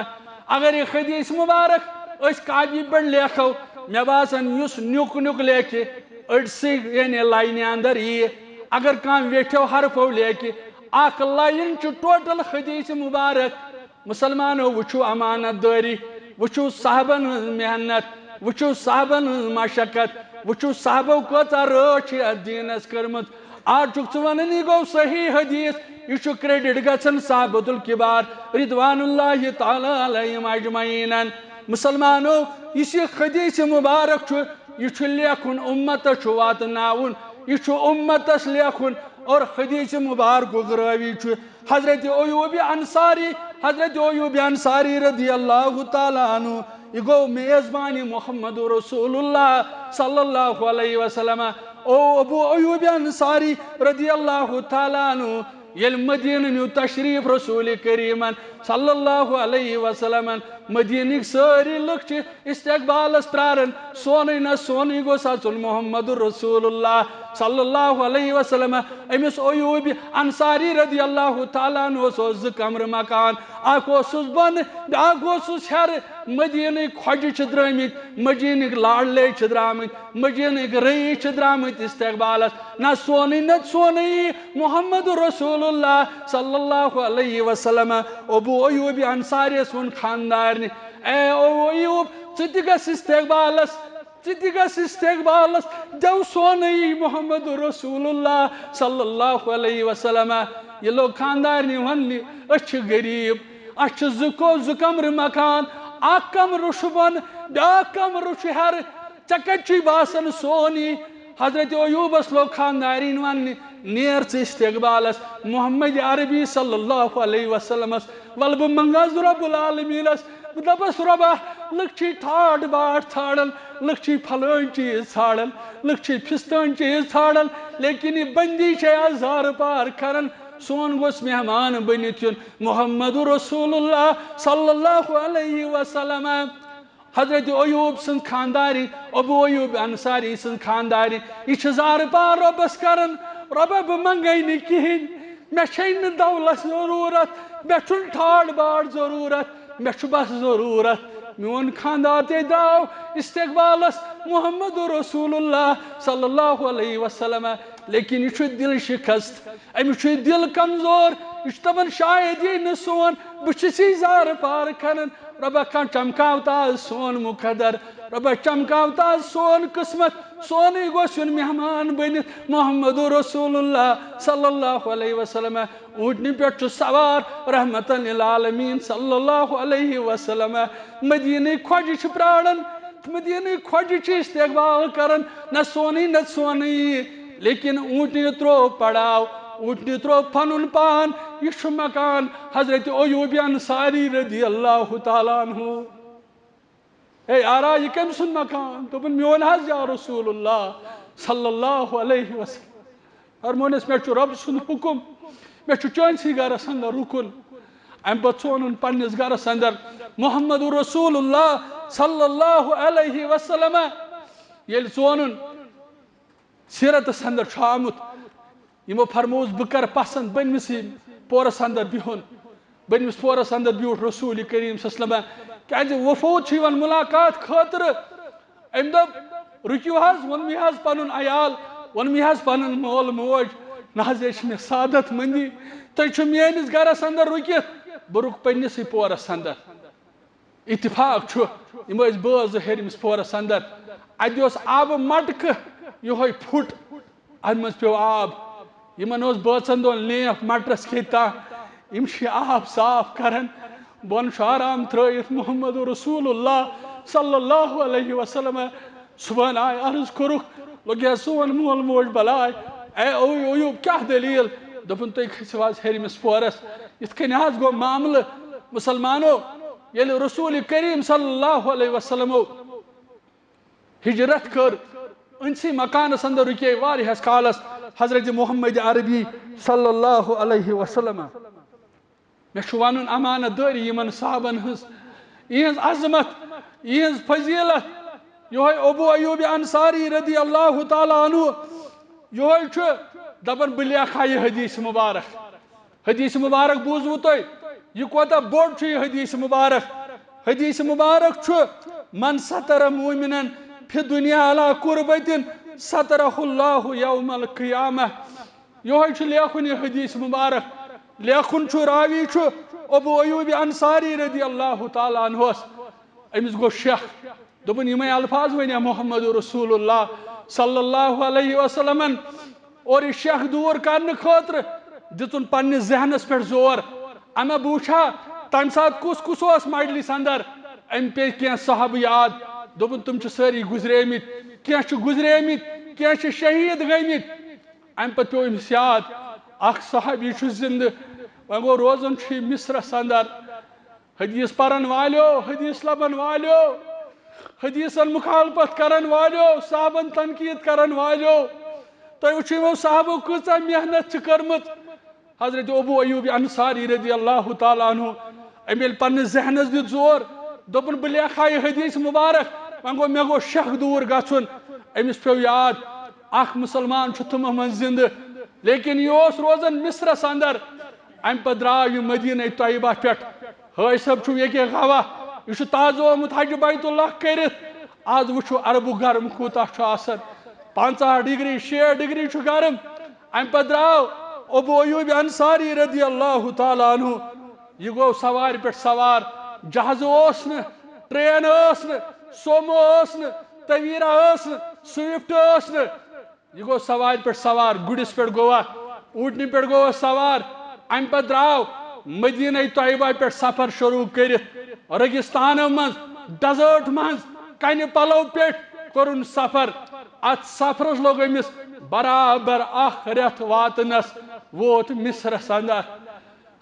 اگر یہِ حدیث مبارک أسۍ کاپی پٮ۪ٹھ لیکھو، مےٚ باسان یُس نیُک نیُک لیکھِ، أڑسٕے یعنی لاینہِ اندر ییہِ، اگر کانٛہہ ویٹھیو حرفو لیکھِ، اکھ لائن چھُ ٹوٹل حدیث مبارک۔ مسلمانو، وٕچھِو امانت دٲری، وٕچھِو صحابن ہٕنٛز محنت، وٕچھِو صحابن ہٕنٛز مشقت، وٕچھِو صحابو کۭژاہ رٲچھ چھِ یتھ دیٖنس کٔرمٕژ۔ آز چھُکھ ژٕ ونان، یہِ گوٚو صحیح حدیث، یہِ چھُ کریڈٹ گژھان صحابت الکبار رضوان اللہ تعالیٰ علیہم اجمعینن۔ مسلمانو، یُس یہِ حدیث مبارک چھُ، یہِ چھُ لیکھُن، اُمتس چھُ واتناوُن، یہِ چھُ اُمتس لیکھُن۔ اور حدیث مبارکُک رٲوی چھُ حضرت ایوب انصاری۔ حضرت ایوب انصاری رضی اللہ تعالیٰ عنہ، یہِ گوٚو میزبانِ محمد رسول اللہ صلی اللہ علیہ وسلم۔ او ابو ایوب انصاری رضی اللہ تعالیٰ عنہ، ییٚلہِ مدینہ نیو تشریف رسول کریمن صلی اللہ علیہ وسلمن، مدینٕکۍ سٲری لُکھ چھِ استقبالس پرارن، سونٕے نہ سونٕے گوٚژھ اژُن محمد رسول اللہ صلی اللہ علیہ وسلم۔ أمِس ایوب انصاری رضی اللہ تعالیٰ عنہ اوس زٕ کمرٕ مکان، اکھ اوسُس بۄنہٕ، بیاکھ اوسُس ہیرٕ۔ مدینٕکۍ خۄجہِ چھِ درٲمٕتۍ، مدینٕکۍ لاڈلے چھِ درامٕتۍ، مدینٕکۍ رٔیٖس چھِ درامٕتۍ استقبالس۔ نہ سونٕے نہ سونٕے محمد رسول اللہ صلی اللہ علیہ وسلم۔ ابو ایوب انصاریس ووٚن خاندارنہِ، "اے ابو ایوب، ژٕ تہِ گژھ استقبالس، ژٕ تہِ گژھ استقبالس، دٮ۪و سونٕے محمد رسول اللہ صلی اللہ علیہ وسلم۔" یہِ لوٚگ خاندارنہِ وننہِ، "أسۍ چھِ غریب، اَسہِ چھِ زٕ کو-، زٕ کمرٕ مکان، اکھ کمرٕ چھُ بۄنہٕ، بیاکھ کمرٕ چھُ ہیرٕ، ژےٚ کتہِ چھُے باسان سون یی؟" حضرت ایوبس لوٚگ خاندارِنۍ وننہِ، "نیر ژٕ استقبالس محمد عربی صلی اللہ علیہ وسلمس، ولہٕ بہٕ منگس رب العالمینس، بہٕ دپس، رۄبا، لُکھ چھِ ٹھاٹھ باٹھ ژھانڈان، لُکھ چھِ پھلٲنۍ چیز ژھانڈان، لُکھ چھِ پھستٲنۍ چیز ژھانڈان، لیکن یہِ بندی چھے از زارٕ پار کران، سون گوٚژھ مہمان بٔنِتھ یُن محمد رسول اللہ صلی اللہ علیہ وسلم۔" حضرت ایوب سٕنٛز خاندارِنۍ، ابو ایوب انصاری سٕنٛز خاندارِنۍ، یہِ چھِ زارٕ پار رۄبس کران، "رۄبا، بہٕ منگے نہٕ کِہیٖنۍ، مےٚ چھے نہٕ دولت ضروٗرت، مےٚ چھُنہٕ ٹھاٹھ باٹھ ضروٗرت، مےٚ چھُ بس ضروٗرت، میون خاندار تے درٛاو استقبالس محمد رسول اللہ صلی اللہ علیہ وسلم، لیکن یہِ چھُ دل شکست، أمِس چھُ یہِ دل کمزور، یہِ چھُ دپان، شاید یی نہٕ سون، بہٕ چھُس یہِ زارٕ پار کران۔" رۄبا، کانٛہہ چمکاو تاز سون مقدر، رۄبا، چمکاو تاز سون قسمت، سونُے گوٚژھ یُن مہمان بٔنِتھ محمد رسول اللہ صلی اللہ علیہ وسلم۔ اوٗنٹنہِ پٮ۪ٹھ چھُ سوار رحمتن للعالمین صلی اللہ علیہ وسلم۔ مدینٕکۍ خۄجہِ چھِ پراران، مدینہٕ خۄجہِ چھِ استقبال کران، نہ سونٕے نہ سونٕے، لیکن اوٗنٹنہِ تروو پڑاو، اوٗنٹنہِ تروو پنُن پان۔ یہِ چھُ مکان حضرت ایوب انصاری رضی اللہ تعالیٰ عنہ۔ اے آرا، یہِ کٔمۍ سُنٛد مکان؟ دوٚپُن، میون حظ یا رسول اللہ صلی اللہ علیہ وسلم۔ فرمونس، مےٚ چھُ رۄب سُنٛد حُکُم، مےٚ چھُ چٲنسٕے گرس اندر رُکُن۔ امہِ پتہٕ ژونُن پننِس گرس اندر محمد رسول اللہ صلی اللہ علیہ وسلم۔ ییٚلہِ ژونُن سیرتس اندر چھُ آمُت، یِمو فرمووُس، بہٕ کرٕ پسند بٔنمِسٕے پورس اندر بِہُن۔ بٔنمِس پورس اندر بیوٗٹھ رسول کریم صلی اللہ علیہ وسلم، کیازِ وفود چھُ یِوان ملاقات خٲطرٕ۔ أمۍ دوٚپ، رُکِو حظ، ووٚنمَے حظ پنُن عیال، ووٚنمَے حظ پنُن مول موج، نہ حظ، یہِ چھِ مےٚ سعادت مندی۔ تُہۍ چھِو میٲنِس گرس اندر رُکِتھ، بہٕ رُکہٕ پننِسٕے پورس اندر۔ اتفاق چھُ، یِم ٲسۍ بٲژ زٕ ہیٚرمِس پورس اندر۔ اتہِ اوس آبہٕ مٹکہٕ یِہوٚے فُٹ، اتھ منٛز پیوٚو آب۔ یِمن اوس بٲژن دۄن لیف مٹرس کھیٚتۍ تاں۔ یِم چھِ آب صاف کران۔ بۄن چھُ آرام ترٲیِتھ محمد رسول اللہ صلی اللہ علیہ وسلم۔ صبحن آے عرض کوٚرُکھ، لوٚگیا سون مول موج بلاے؟ اے اویو، اویو، کیٛاہ دٔلیٖل؟ دوٚپُن، تُہۍ کھٔسِو حظ ہیٚرمِس پورس۔ یِتھ کٔنۍ حظ گوٚو معاملہٕ۔ مُسلمانو، ییٚلہِ رسول کریم صلی اللہ علیہ وسلمو ہجرت کٔر، أنسٕے مکانس اندر رُکے واریاہس کالس حضرت محمد عربی صلی اللہ علیہ وسلم۔ مےٚ چھُ ونُن امانت دٲری یِمن صحابن ہٕنٛز، یِہٕنٛز عظمت، یِہٕنٛز فضیلت۔ یِہوٚے ابو ایوب انصاری رضی اللہ تعالیٰ عنہ، یِہوٚے چھُ دپان، بہٕ لیکھٕ ہا یہِ حدیث مبارک۔ حدیث مبارک بوٗزوٕ تۄہہِ؟ یہِ کوتاہ بوٚڑ چھُ یہِ حدیث مبارک؟ حدیث مبارک چھُ، من ستر مومنن فی دنیا علی کربتن سترہ اللہ یوم القیامہ۔ یِہوٚے چھُ لیکھُن یہِ حدیث مبارک۔ لیکھُن چھُ، راوی چھُ ابو ایوب انصاری رضی اللہ تعالیٰ عنہس۔ أمِس گوٚو شک، دوٚپُن، یِمے الفاظ ؤنیا محمد رسول اللہ صلی اللہ علیہ وسلمن۔ اور یہِ شک دوٗر کرنہٕ خٲطرٕ دِژُن پننِس ذہنس پٮ۪ٹھ زور۔ اما بہٕ وٕچھا تمہِ ساتہٕ کُس کُس اوس مجلس اندر۔ أمۍ پیٚیہِ کینٛہہ صحابہٕ یاد، دوٚپُن، تِم چھِ سٲری گُزریمٕتۍ، کینٛہہ چھِ گُزریمٕتۍ، کینٛہہ چھِ شہیٖد گٔمٕتۍ۔ امہِ پتہٕ پیوٚو أمِس یاد، اکھ صحابی چھُ زندٕ، وۄنۍ گوٚو روزان چھُ یہِ مصرس اندر۔ حدیث پرن والیو، حدیث لبن والیو، حدیثن مخالفت کرن والیو، صحابن تنقید کرن والیو، تُہۍ وٕچھِو یِمو صحابو کۭژاہ محنت چھِ کٔرمٕژ۔ حضرت ابو ایوب انصاری رضی اللہ تعالیٰ عنہ، أمۍ ییٚلہِ پننِس ذہنس دیُت زور، دوٚپُن، بہٕ لیکھٕ ہا یہِ حدیث مبارک، وۄنۍ گوٚو مےٚ گوٚو شک دوٗر گژھُن۔ أمِس پیوٚو یاد، اکھ مُسلمان چھُ تِمن منٛز زندٕ، لیکن یہِ اوس روزان مصرس اندر۔ امہِ پتہٕ درٛاو یہِ مدینہ طیبہ پٮ۪ٹھ۔ حٲج صٲب چھُ ییٚکیٛاہ گواہ، یہِ چھُ تازٕ آمُت حج بیت اللہ کٔرِتھ۔ آز وٕچھِو عربُک گرم کوٗتاہ چھُ آسان، پنٛژاہ ڈگری، شیٹھ ڈگری چھُ گرم۔ امہِ پتہٕ درٛاو ابو ایوب انصاری رضی اللہ تعالیٰ عنہ، یہِ گوٚو سوارِ پٮ۪ٹھ سوار۔ جہازٕ اوس نہٕ، ٹرین ٲس نہٕ، سومو ٲس نہٕ، تویرا ٲس نہٕ، سوئفٹ ٲس نہٕ۔ یہِ گوٚو سوارِ پٮ۪ٹھ سوار، گُرِس پٮ۪ٹھ گوٚوا، اوٗنٹنہِ پٮ۪ٹھ گوٚوا سوار۔ امہِ پتہٕ درٛاو مدینہ طیبہ پٮ۪ٹھ سفر شروع کٔرِتھ، ریگستانو منٛز، ڈیزرٹ منٛز، کنہِ پلو پٮ۪ٹھ کوٚرُن سفر۔ اتھ سفرس لوٚگ أمِس برابر اکھ رٮ۪تھ واتنس، ووت مصرس اندر۔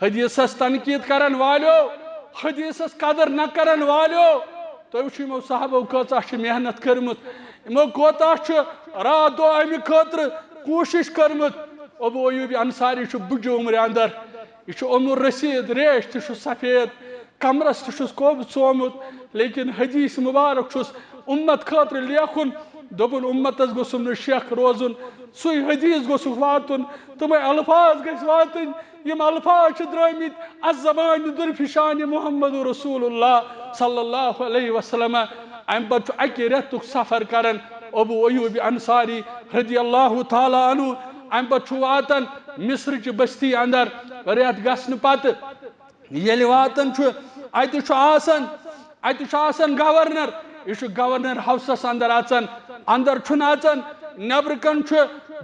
حدیثس تنقید کرن والیو، حدیثس قدر نہ کرن والیو، تُہۍ وٕچھِو یِمو صحابو کۭژاہ چھِ محنت کٔرمٕژ، یِمو کوتاہ چھُ راتھ دۄہ امہِ خٲطرٕ کوٗشش کٔرمٕژ۔ ابو ایوب انصاری چھُ بُجہِ عمرِ اندر، یہِ چھُ عمر رسید، ریش تہِ چھُ سفید، کمرس تہِ چھُس کوٚب ژومُت، لیکن حدیث مبارک چھُس امت خٲطرٕ لیکھُن۔ دوٚپُن، امتس گوٚژھُم نہٕ شک روزُن، سُے حدیث گوٚژھُکھ واتُن، تِمے الفاظ گژھِ واتٕنۍ، یِم الفاظ چھِ درٲمٕتۍ از زبانہِ درفشانِ محمد رسول اللہ صلی اللہ علیہ وسلم۔ امہِ پتہٕ چھُ اکہِ رٮ۪تُک سفر کران ابو ایوب انصاری رضی اللہ تعالیٰ عنہ۔ امہِ پتہٕ چھُ واتان مصرٕچہِ بستی اندر۔ رٮ۪تھ گژھنہٕ پتہٕ ییٚلہِ واتان چھُ، اتہِ چھُ آسان، اتہِ چھُ آسان گورنر، یہِ چھُ گورنر ہاوسس اندر اژان، اندر چھُنہٕ اژان، نیبرٕ کن چھُ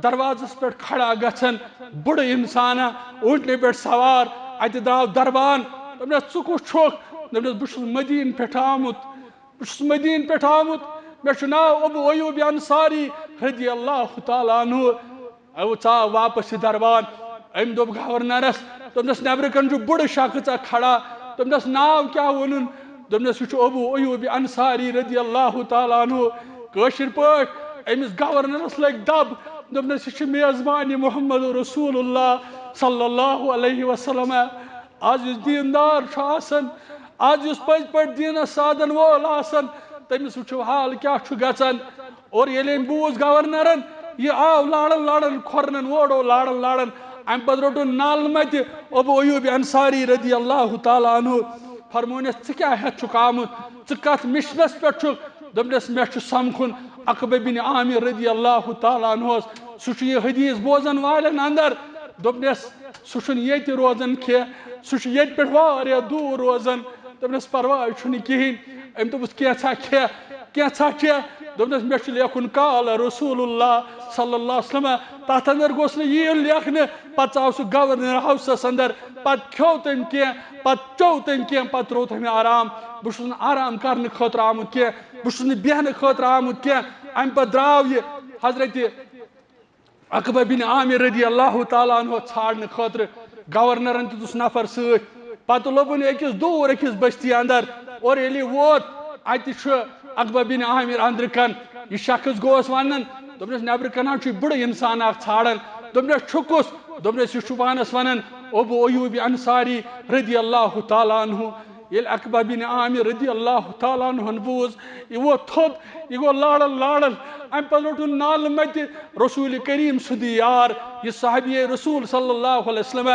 دروازس پٮ۪ٹھ کھڑا گژھان بُڑٕ انسانا، اوٗنٹنہِ پٮ۪ٹھ سوار۔ اتہِ درٛاو دربان، دوٚپنس، ژٕ کُس چھُکھ؟ دوٚپنس، بہٕ چھُس مدینہٕ پٮ۪ٹھ آمُت۔ بہٕ چھُس مدیٖنہٕ پٮ۪ٹھ آمُت، مےٚ چھُ ناو ابو ایوب انصاری رضی اللہ تعالیٰ عنہ۔ او ژاو واپس یہِ دربار۔ أمۍ دوٚپ گورنرس، دوٚپنس، "نٮ۪برٕ کنہِ چھُ بُڑٕ شخص اکھ کھڑا۔" دوٚپنس، "ناو کیٛاہ ووٚنُن؟" دوٚپنس، "یہِ چھُ ابو ایوب انصاری رضی اللہ تعالیٰ عنہ۔" کٲشِر پٲٹھۍ أمِس گورنرس لٔگۍ دب۔ دوٚپنس، "یہِ چھُ میزبانِ محمد رسول اللہ صلی اللہ علیہ وسلم۔" از یُس دیندار چھُ آسان، از یُس پٔزۍ پٲٹھۍ دیٖنس سادن وول آسان، تٔمِس وٕچھِو حال کیٛاہ چھُ گژھان۔ اور ییٚلہِ أمۍ بوٗز گورنرن، یہِ آو لاران لاران کھۄرنن، اورٕ آو لاران لاران۔ اَمہِ پتہٕ روٚٹُن نالہٕ متہِ ابو ایوب انصاری رضی اللہ تعالیٰ عنہ۔ فرمونس، "ژٕ کیٛاہ ہٮ۪تھ چھُکھ آمُت؟ ژٕ کتھ مِشنس پٮ۪ٹھ چھُکھ؟" دوٚپنس، "مےٚ چھُ سمکھُن عقبہ بن عامر رضی اللہ تعالیٰ عنہس۔ سُہ چھُ یہِ حدیث بوزن والٮ۪ن اندر۔" دوٚپنس، "سُہ چھُنہٕ ییٚتہِ روزان کینٛہہ، سُہ چھُ ییٚتہِ پٮ۪ٹھ واریاہ دوٗر روزان۔" دوٚپنس، "پرواے چھُنہٕ کِہیٖنۍ۔" أمۍ دوٚپُس، "کینٛژھا کھےٚ، کینٛژھا چےٚ۔" دوٚپنس، "مےٚ چھُ لیکھُن قال رسول اللہ صلی اللہ علیہ وسلم۔" تتھ اندر گوٚژھ نہٕ یہِ یُن لیکھنہٕ۔ پتہٕ ژاو سُہ گورنر ہاوسس اندر، پتہٕ کھیوٚو تٔمۍ کینٛہہ، پتہٕ چوٚو تٔمۍ کینٛہہ، پتہٕ ترٛوو تٔمۍ آرام۔ بہٕ چھُس نہٕ آرام کرنہٕ خٲطرٕ آمُت کینٛہہ، بہٕ چھُس نہٕ بیہنہٕ خٲطرٕ آمُت کینٛہہ۔ امہِ پتہٕ درٛاو یہِ حضرت عقبہ بن عامر رضی اللہ تعالیٰ عنہ ژھانڈنہٕ خٲطرٕ۔ گورنرن تہِ دِژ نفر سۭتۍ۔ پتہٕ لوٚبُن أکِس دوٗر أکِس بستی اندر۔ اور ییٚلہِ یہِ ووت، اتہِ چھُ عقبہ بن عامر اندرٕ کن۔ یہِ شخص گوس ونان، دوٚپنس، "نٮ۪برٕ کن حظ چھُ بُڑٕ انسان اکھ ژھانڈان۔" دوٚپنس، "چھُ کُس؟" دوٚپنس، "یہِ چھُ پانس ونان ابو ایوب انصاری رضی اللہ تعالیٰ عنہ۔" ییٚلہِ عقبہ بن عامر رضی اللہ تعالیٰ عنہن بوٗز، یہِ ووت تھوٚد، یہِ گوٚو لاران لاران۔ امہِ پتہٕ روٚٹُن نالہٕ متہِ رسول کریم سُنٛدٕے یار، یہِ صحابی رسول صلی اللہ علیہ وسلم۔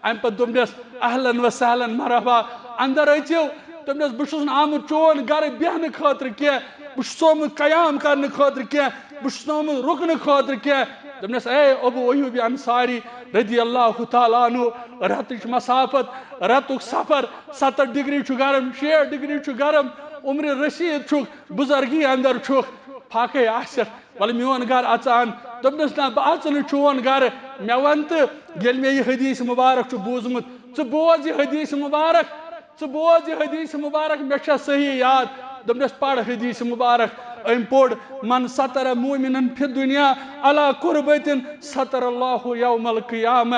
امہِ پتہٕ دوٚپنس، "اہلاً و سہلاً، مرحبا، اندر أژِو۔" دوٚپنس، "بہٕ چھُس نہٕ آمُت چون گرٕ بیہنہٕ خٲطرٕ کینٛہہ، بہٕ چھُس آمُت قیام کرنہٕ خٲطرٕ کینٛہہ، بہٕ چھُس نہٕ آمُت رُکنہٕ خٲطرٕ کینٛہہ۔" دوٚپنس، "اے ابو ایوب انصاری رضی اللہ تعالیٰ عنہ، رٮ۪تٕچ مسافت، رٮ۪تُک سفر، ستتھ ڈگری چھُ گرم، شیٹھ ڈگری چھُ گرم، عمر رسید چھُکھ، بزرگی اندر چھُکھ، فاقے آسٮ۪کھ، ولہٕ میون گرٕ اژان۔" دوٚپنس، "نہ، بہٕ اژٕ نہٕ چون گرٕ، مےٚ ون تہٕ، ییٚلہِ مےٚ یہِ حدیث مبارک چھُ بوٗزمُت، ژٕ بوز یہِ حدیث مبارک، ژٕ بوز یہِ حدیث مبارک، مےٚ چھا صحیح یاد؟" دوٚپنس، "پر حدیث مبارک۔" أمۍ پوٚر، "من ستر مؤمنا فی الدنیا علی کربۃ ستر اللہ یوم القیامہ۔"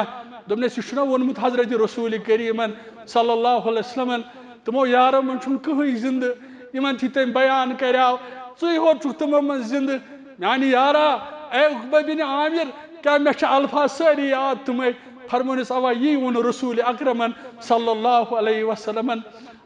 دوٚپنس، "یہِ چھُنہ ووٚنمُت حضرت رسول کریمن صلی اللہ علیہ وسلمن؟ تِمو یارو منٛز چھُنہٕ کٕہٕنۍ زندٕ، یِمن تہِ تٔمۍ بیان کریاو، ژٕے ہوت چھُکھ تِمو منٛز زندٕ۔" میانہِ یارا، اے عقبہ بن عامر، کیٛاہ مےٚ چھِ الفاظ سٲری یاد تِمے؟ فرمونس، اوا، یی ووٚن رسول اکرمن صلی اللہ علیہ وسلمن۔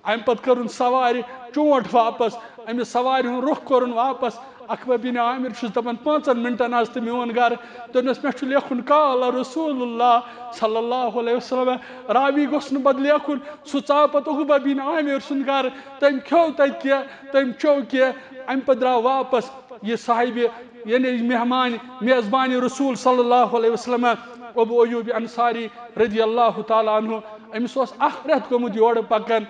امہِ پتہٕ کٔرٕن سوارِ چونٛٹھ واپس، أمِس سوارِ ہُنٛد رُخ کوٚرُن واپس۔ عقبہ بن عامر چھُس دپان، پانٛژن منٹن آز تہٕ میون گرٕ۔ دوٚپنس، مےٚ چھُ لیکھُن قال رسول اللہ صلی اللہ علیہ وسلم۔ راوی گوٚژھ نہٕ پتہٕ لیکھُن۔ سُہ ژاو پتہٕ عقبہ بن عامر سُنٛد گرٕ، تٔمۍ کھیوٚو تتہِ کینٛہہ، تٔمۍ چوٚو کینٛہہ، امہِ پتہٕ درٛاو واپس۔ یہِ صاحبِ، یعنی مہمان، میزبانِ رسول صلی اللہ علیہ وسلم، ابو ایوب انصاری رضی اللہ تعالیٰ عنہ، أمِس اوس اکھ رٮ۪تھ گوٚمُت یورٕ پکان۔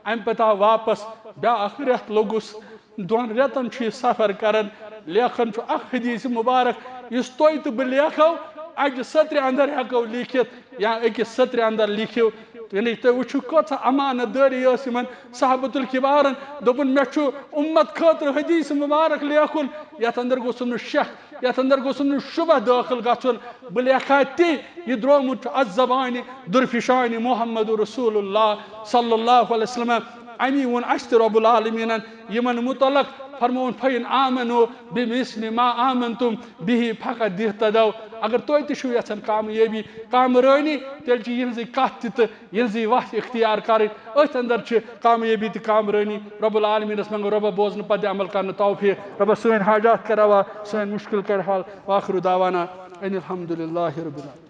امہِ پتہٕ آو واپس، بیٛاکھ رٮ۪تھ لوٚگُس، دۄن رٮ۪تن چھُ یہِ سفر کران، لیکھان چھُ اکھ حدیث مبارک، یُس تُہۍ تہٕ بہٕ لیکھو، اکہِ سطرِ اندر ہٮ۪کو لیکھِتھ یا أکِس سطرِ اندر لیکھِو۔ یعنی تُہۍ وٕچھِو، کۭژاہ امانت دٲری ٲس یِمن صحابۃ الکبارن۔ دوٚپُن، مےٚ چھُ اُمت خٲطرٕ حدیث مبارک لیکھُن، یتھ اندر گوٚژھُم نہٕ شک، یتھ اندر گوٚژھُم نہٕ شبہ دٲخل گژھُن۔ بہٕ لیکھا تی، یہِ درٛومُت چھُ از زبانہِ درفشانہِ محمد رسول اللہ صلی اللہ علیہ وسلم۔ امی ووٚن اسہِ تہِ رب العالمینن یِمن متعلق، فرمووُن، "فَإِنْ آمَنُوا بِمِثْلِ مَا آمَنْتُمْ بِهِ فَقَدِ اهْتَدَوْا"۔ اگر تُہۍ تہِ چھِو یژھان کامیٲبی، کامرٲنی، تیٚلہِ چھِ یِہنٛزٕے کتھ تہِ تہٕ یِہنٛزٕے وتھ اختیار کرٕنۍ۔ أتھۍ اندر چھِ کامیٲبی تہٕ کامرٲنی۔ رب العالمینس منٛگو رۄبہ بوزنہٕ پتہٕ عمل کرنہٕ توفیق۔ رۄبہ سٲنۍ حاجات کر روا، سٲنۍ مشکل کر حل۔ وآخر دعوانا ان الحمد للہ رب العالمین۔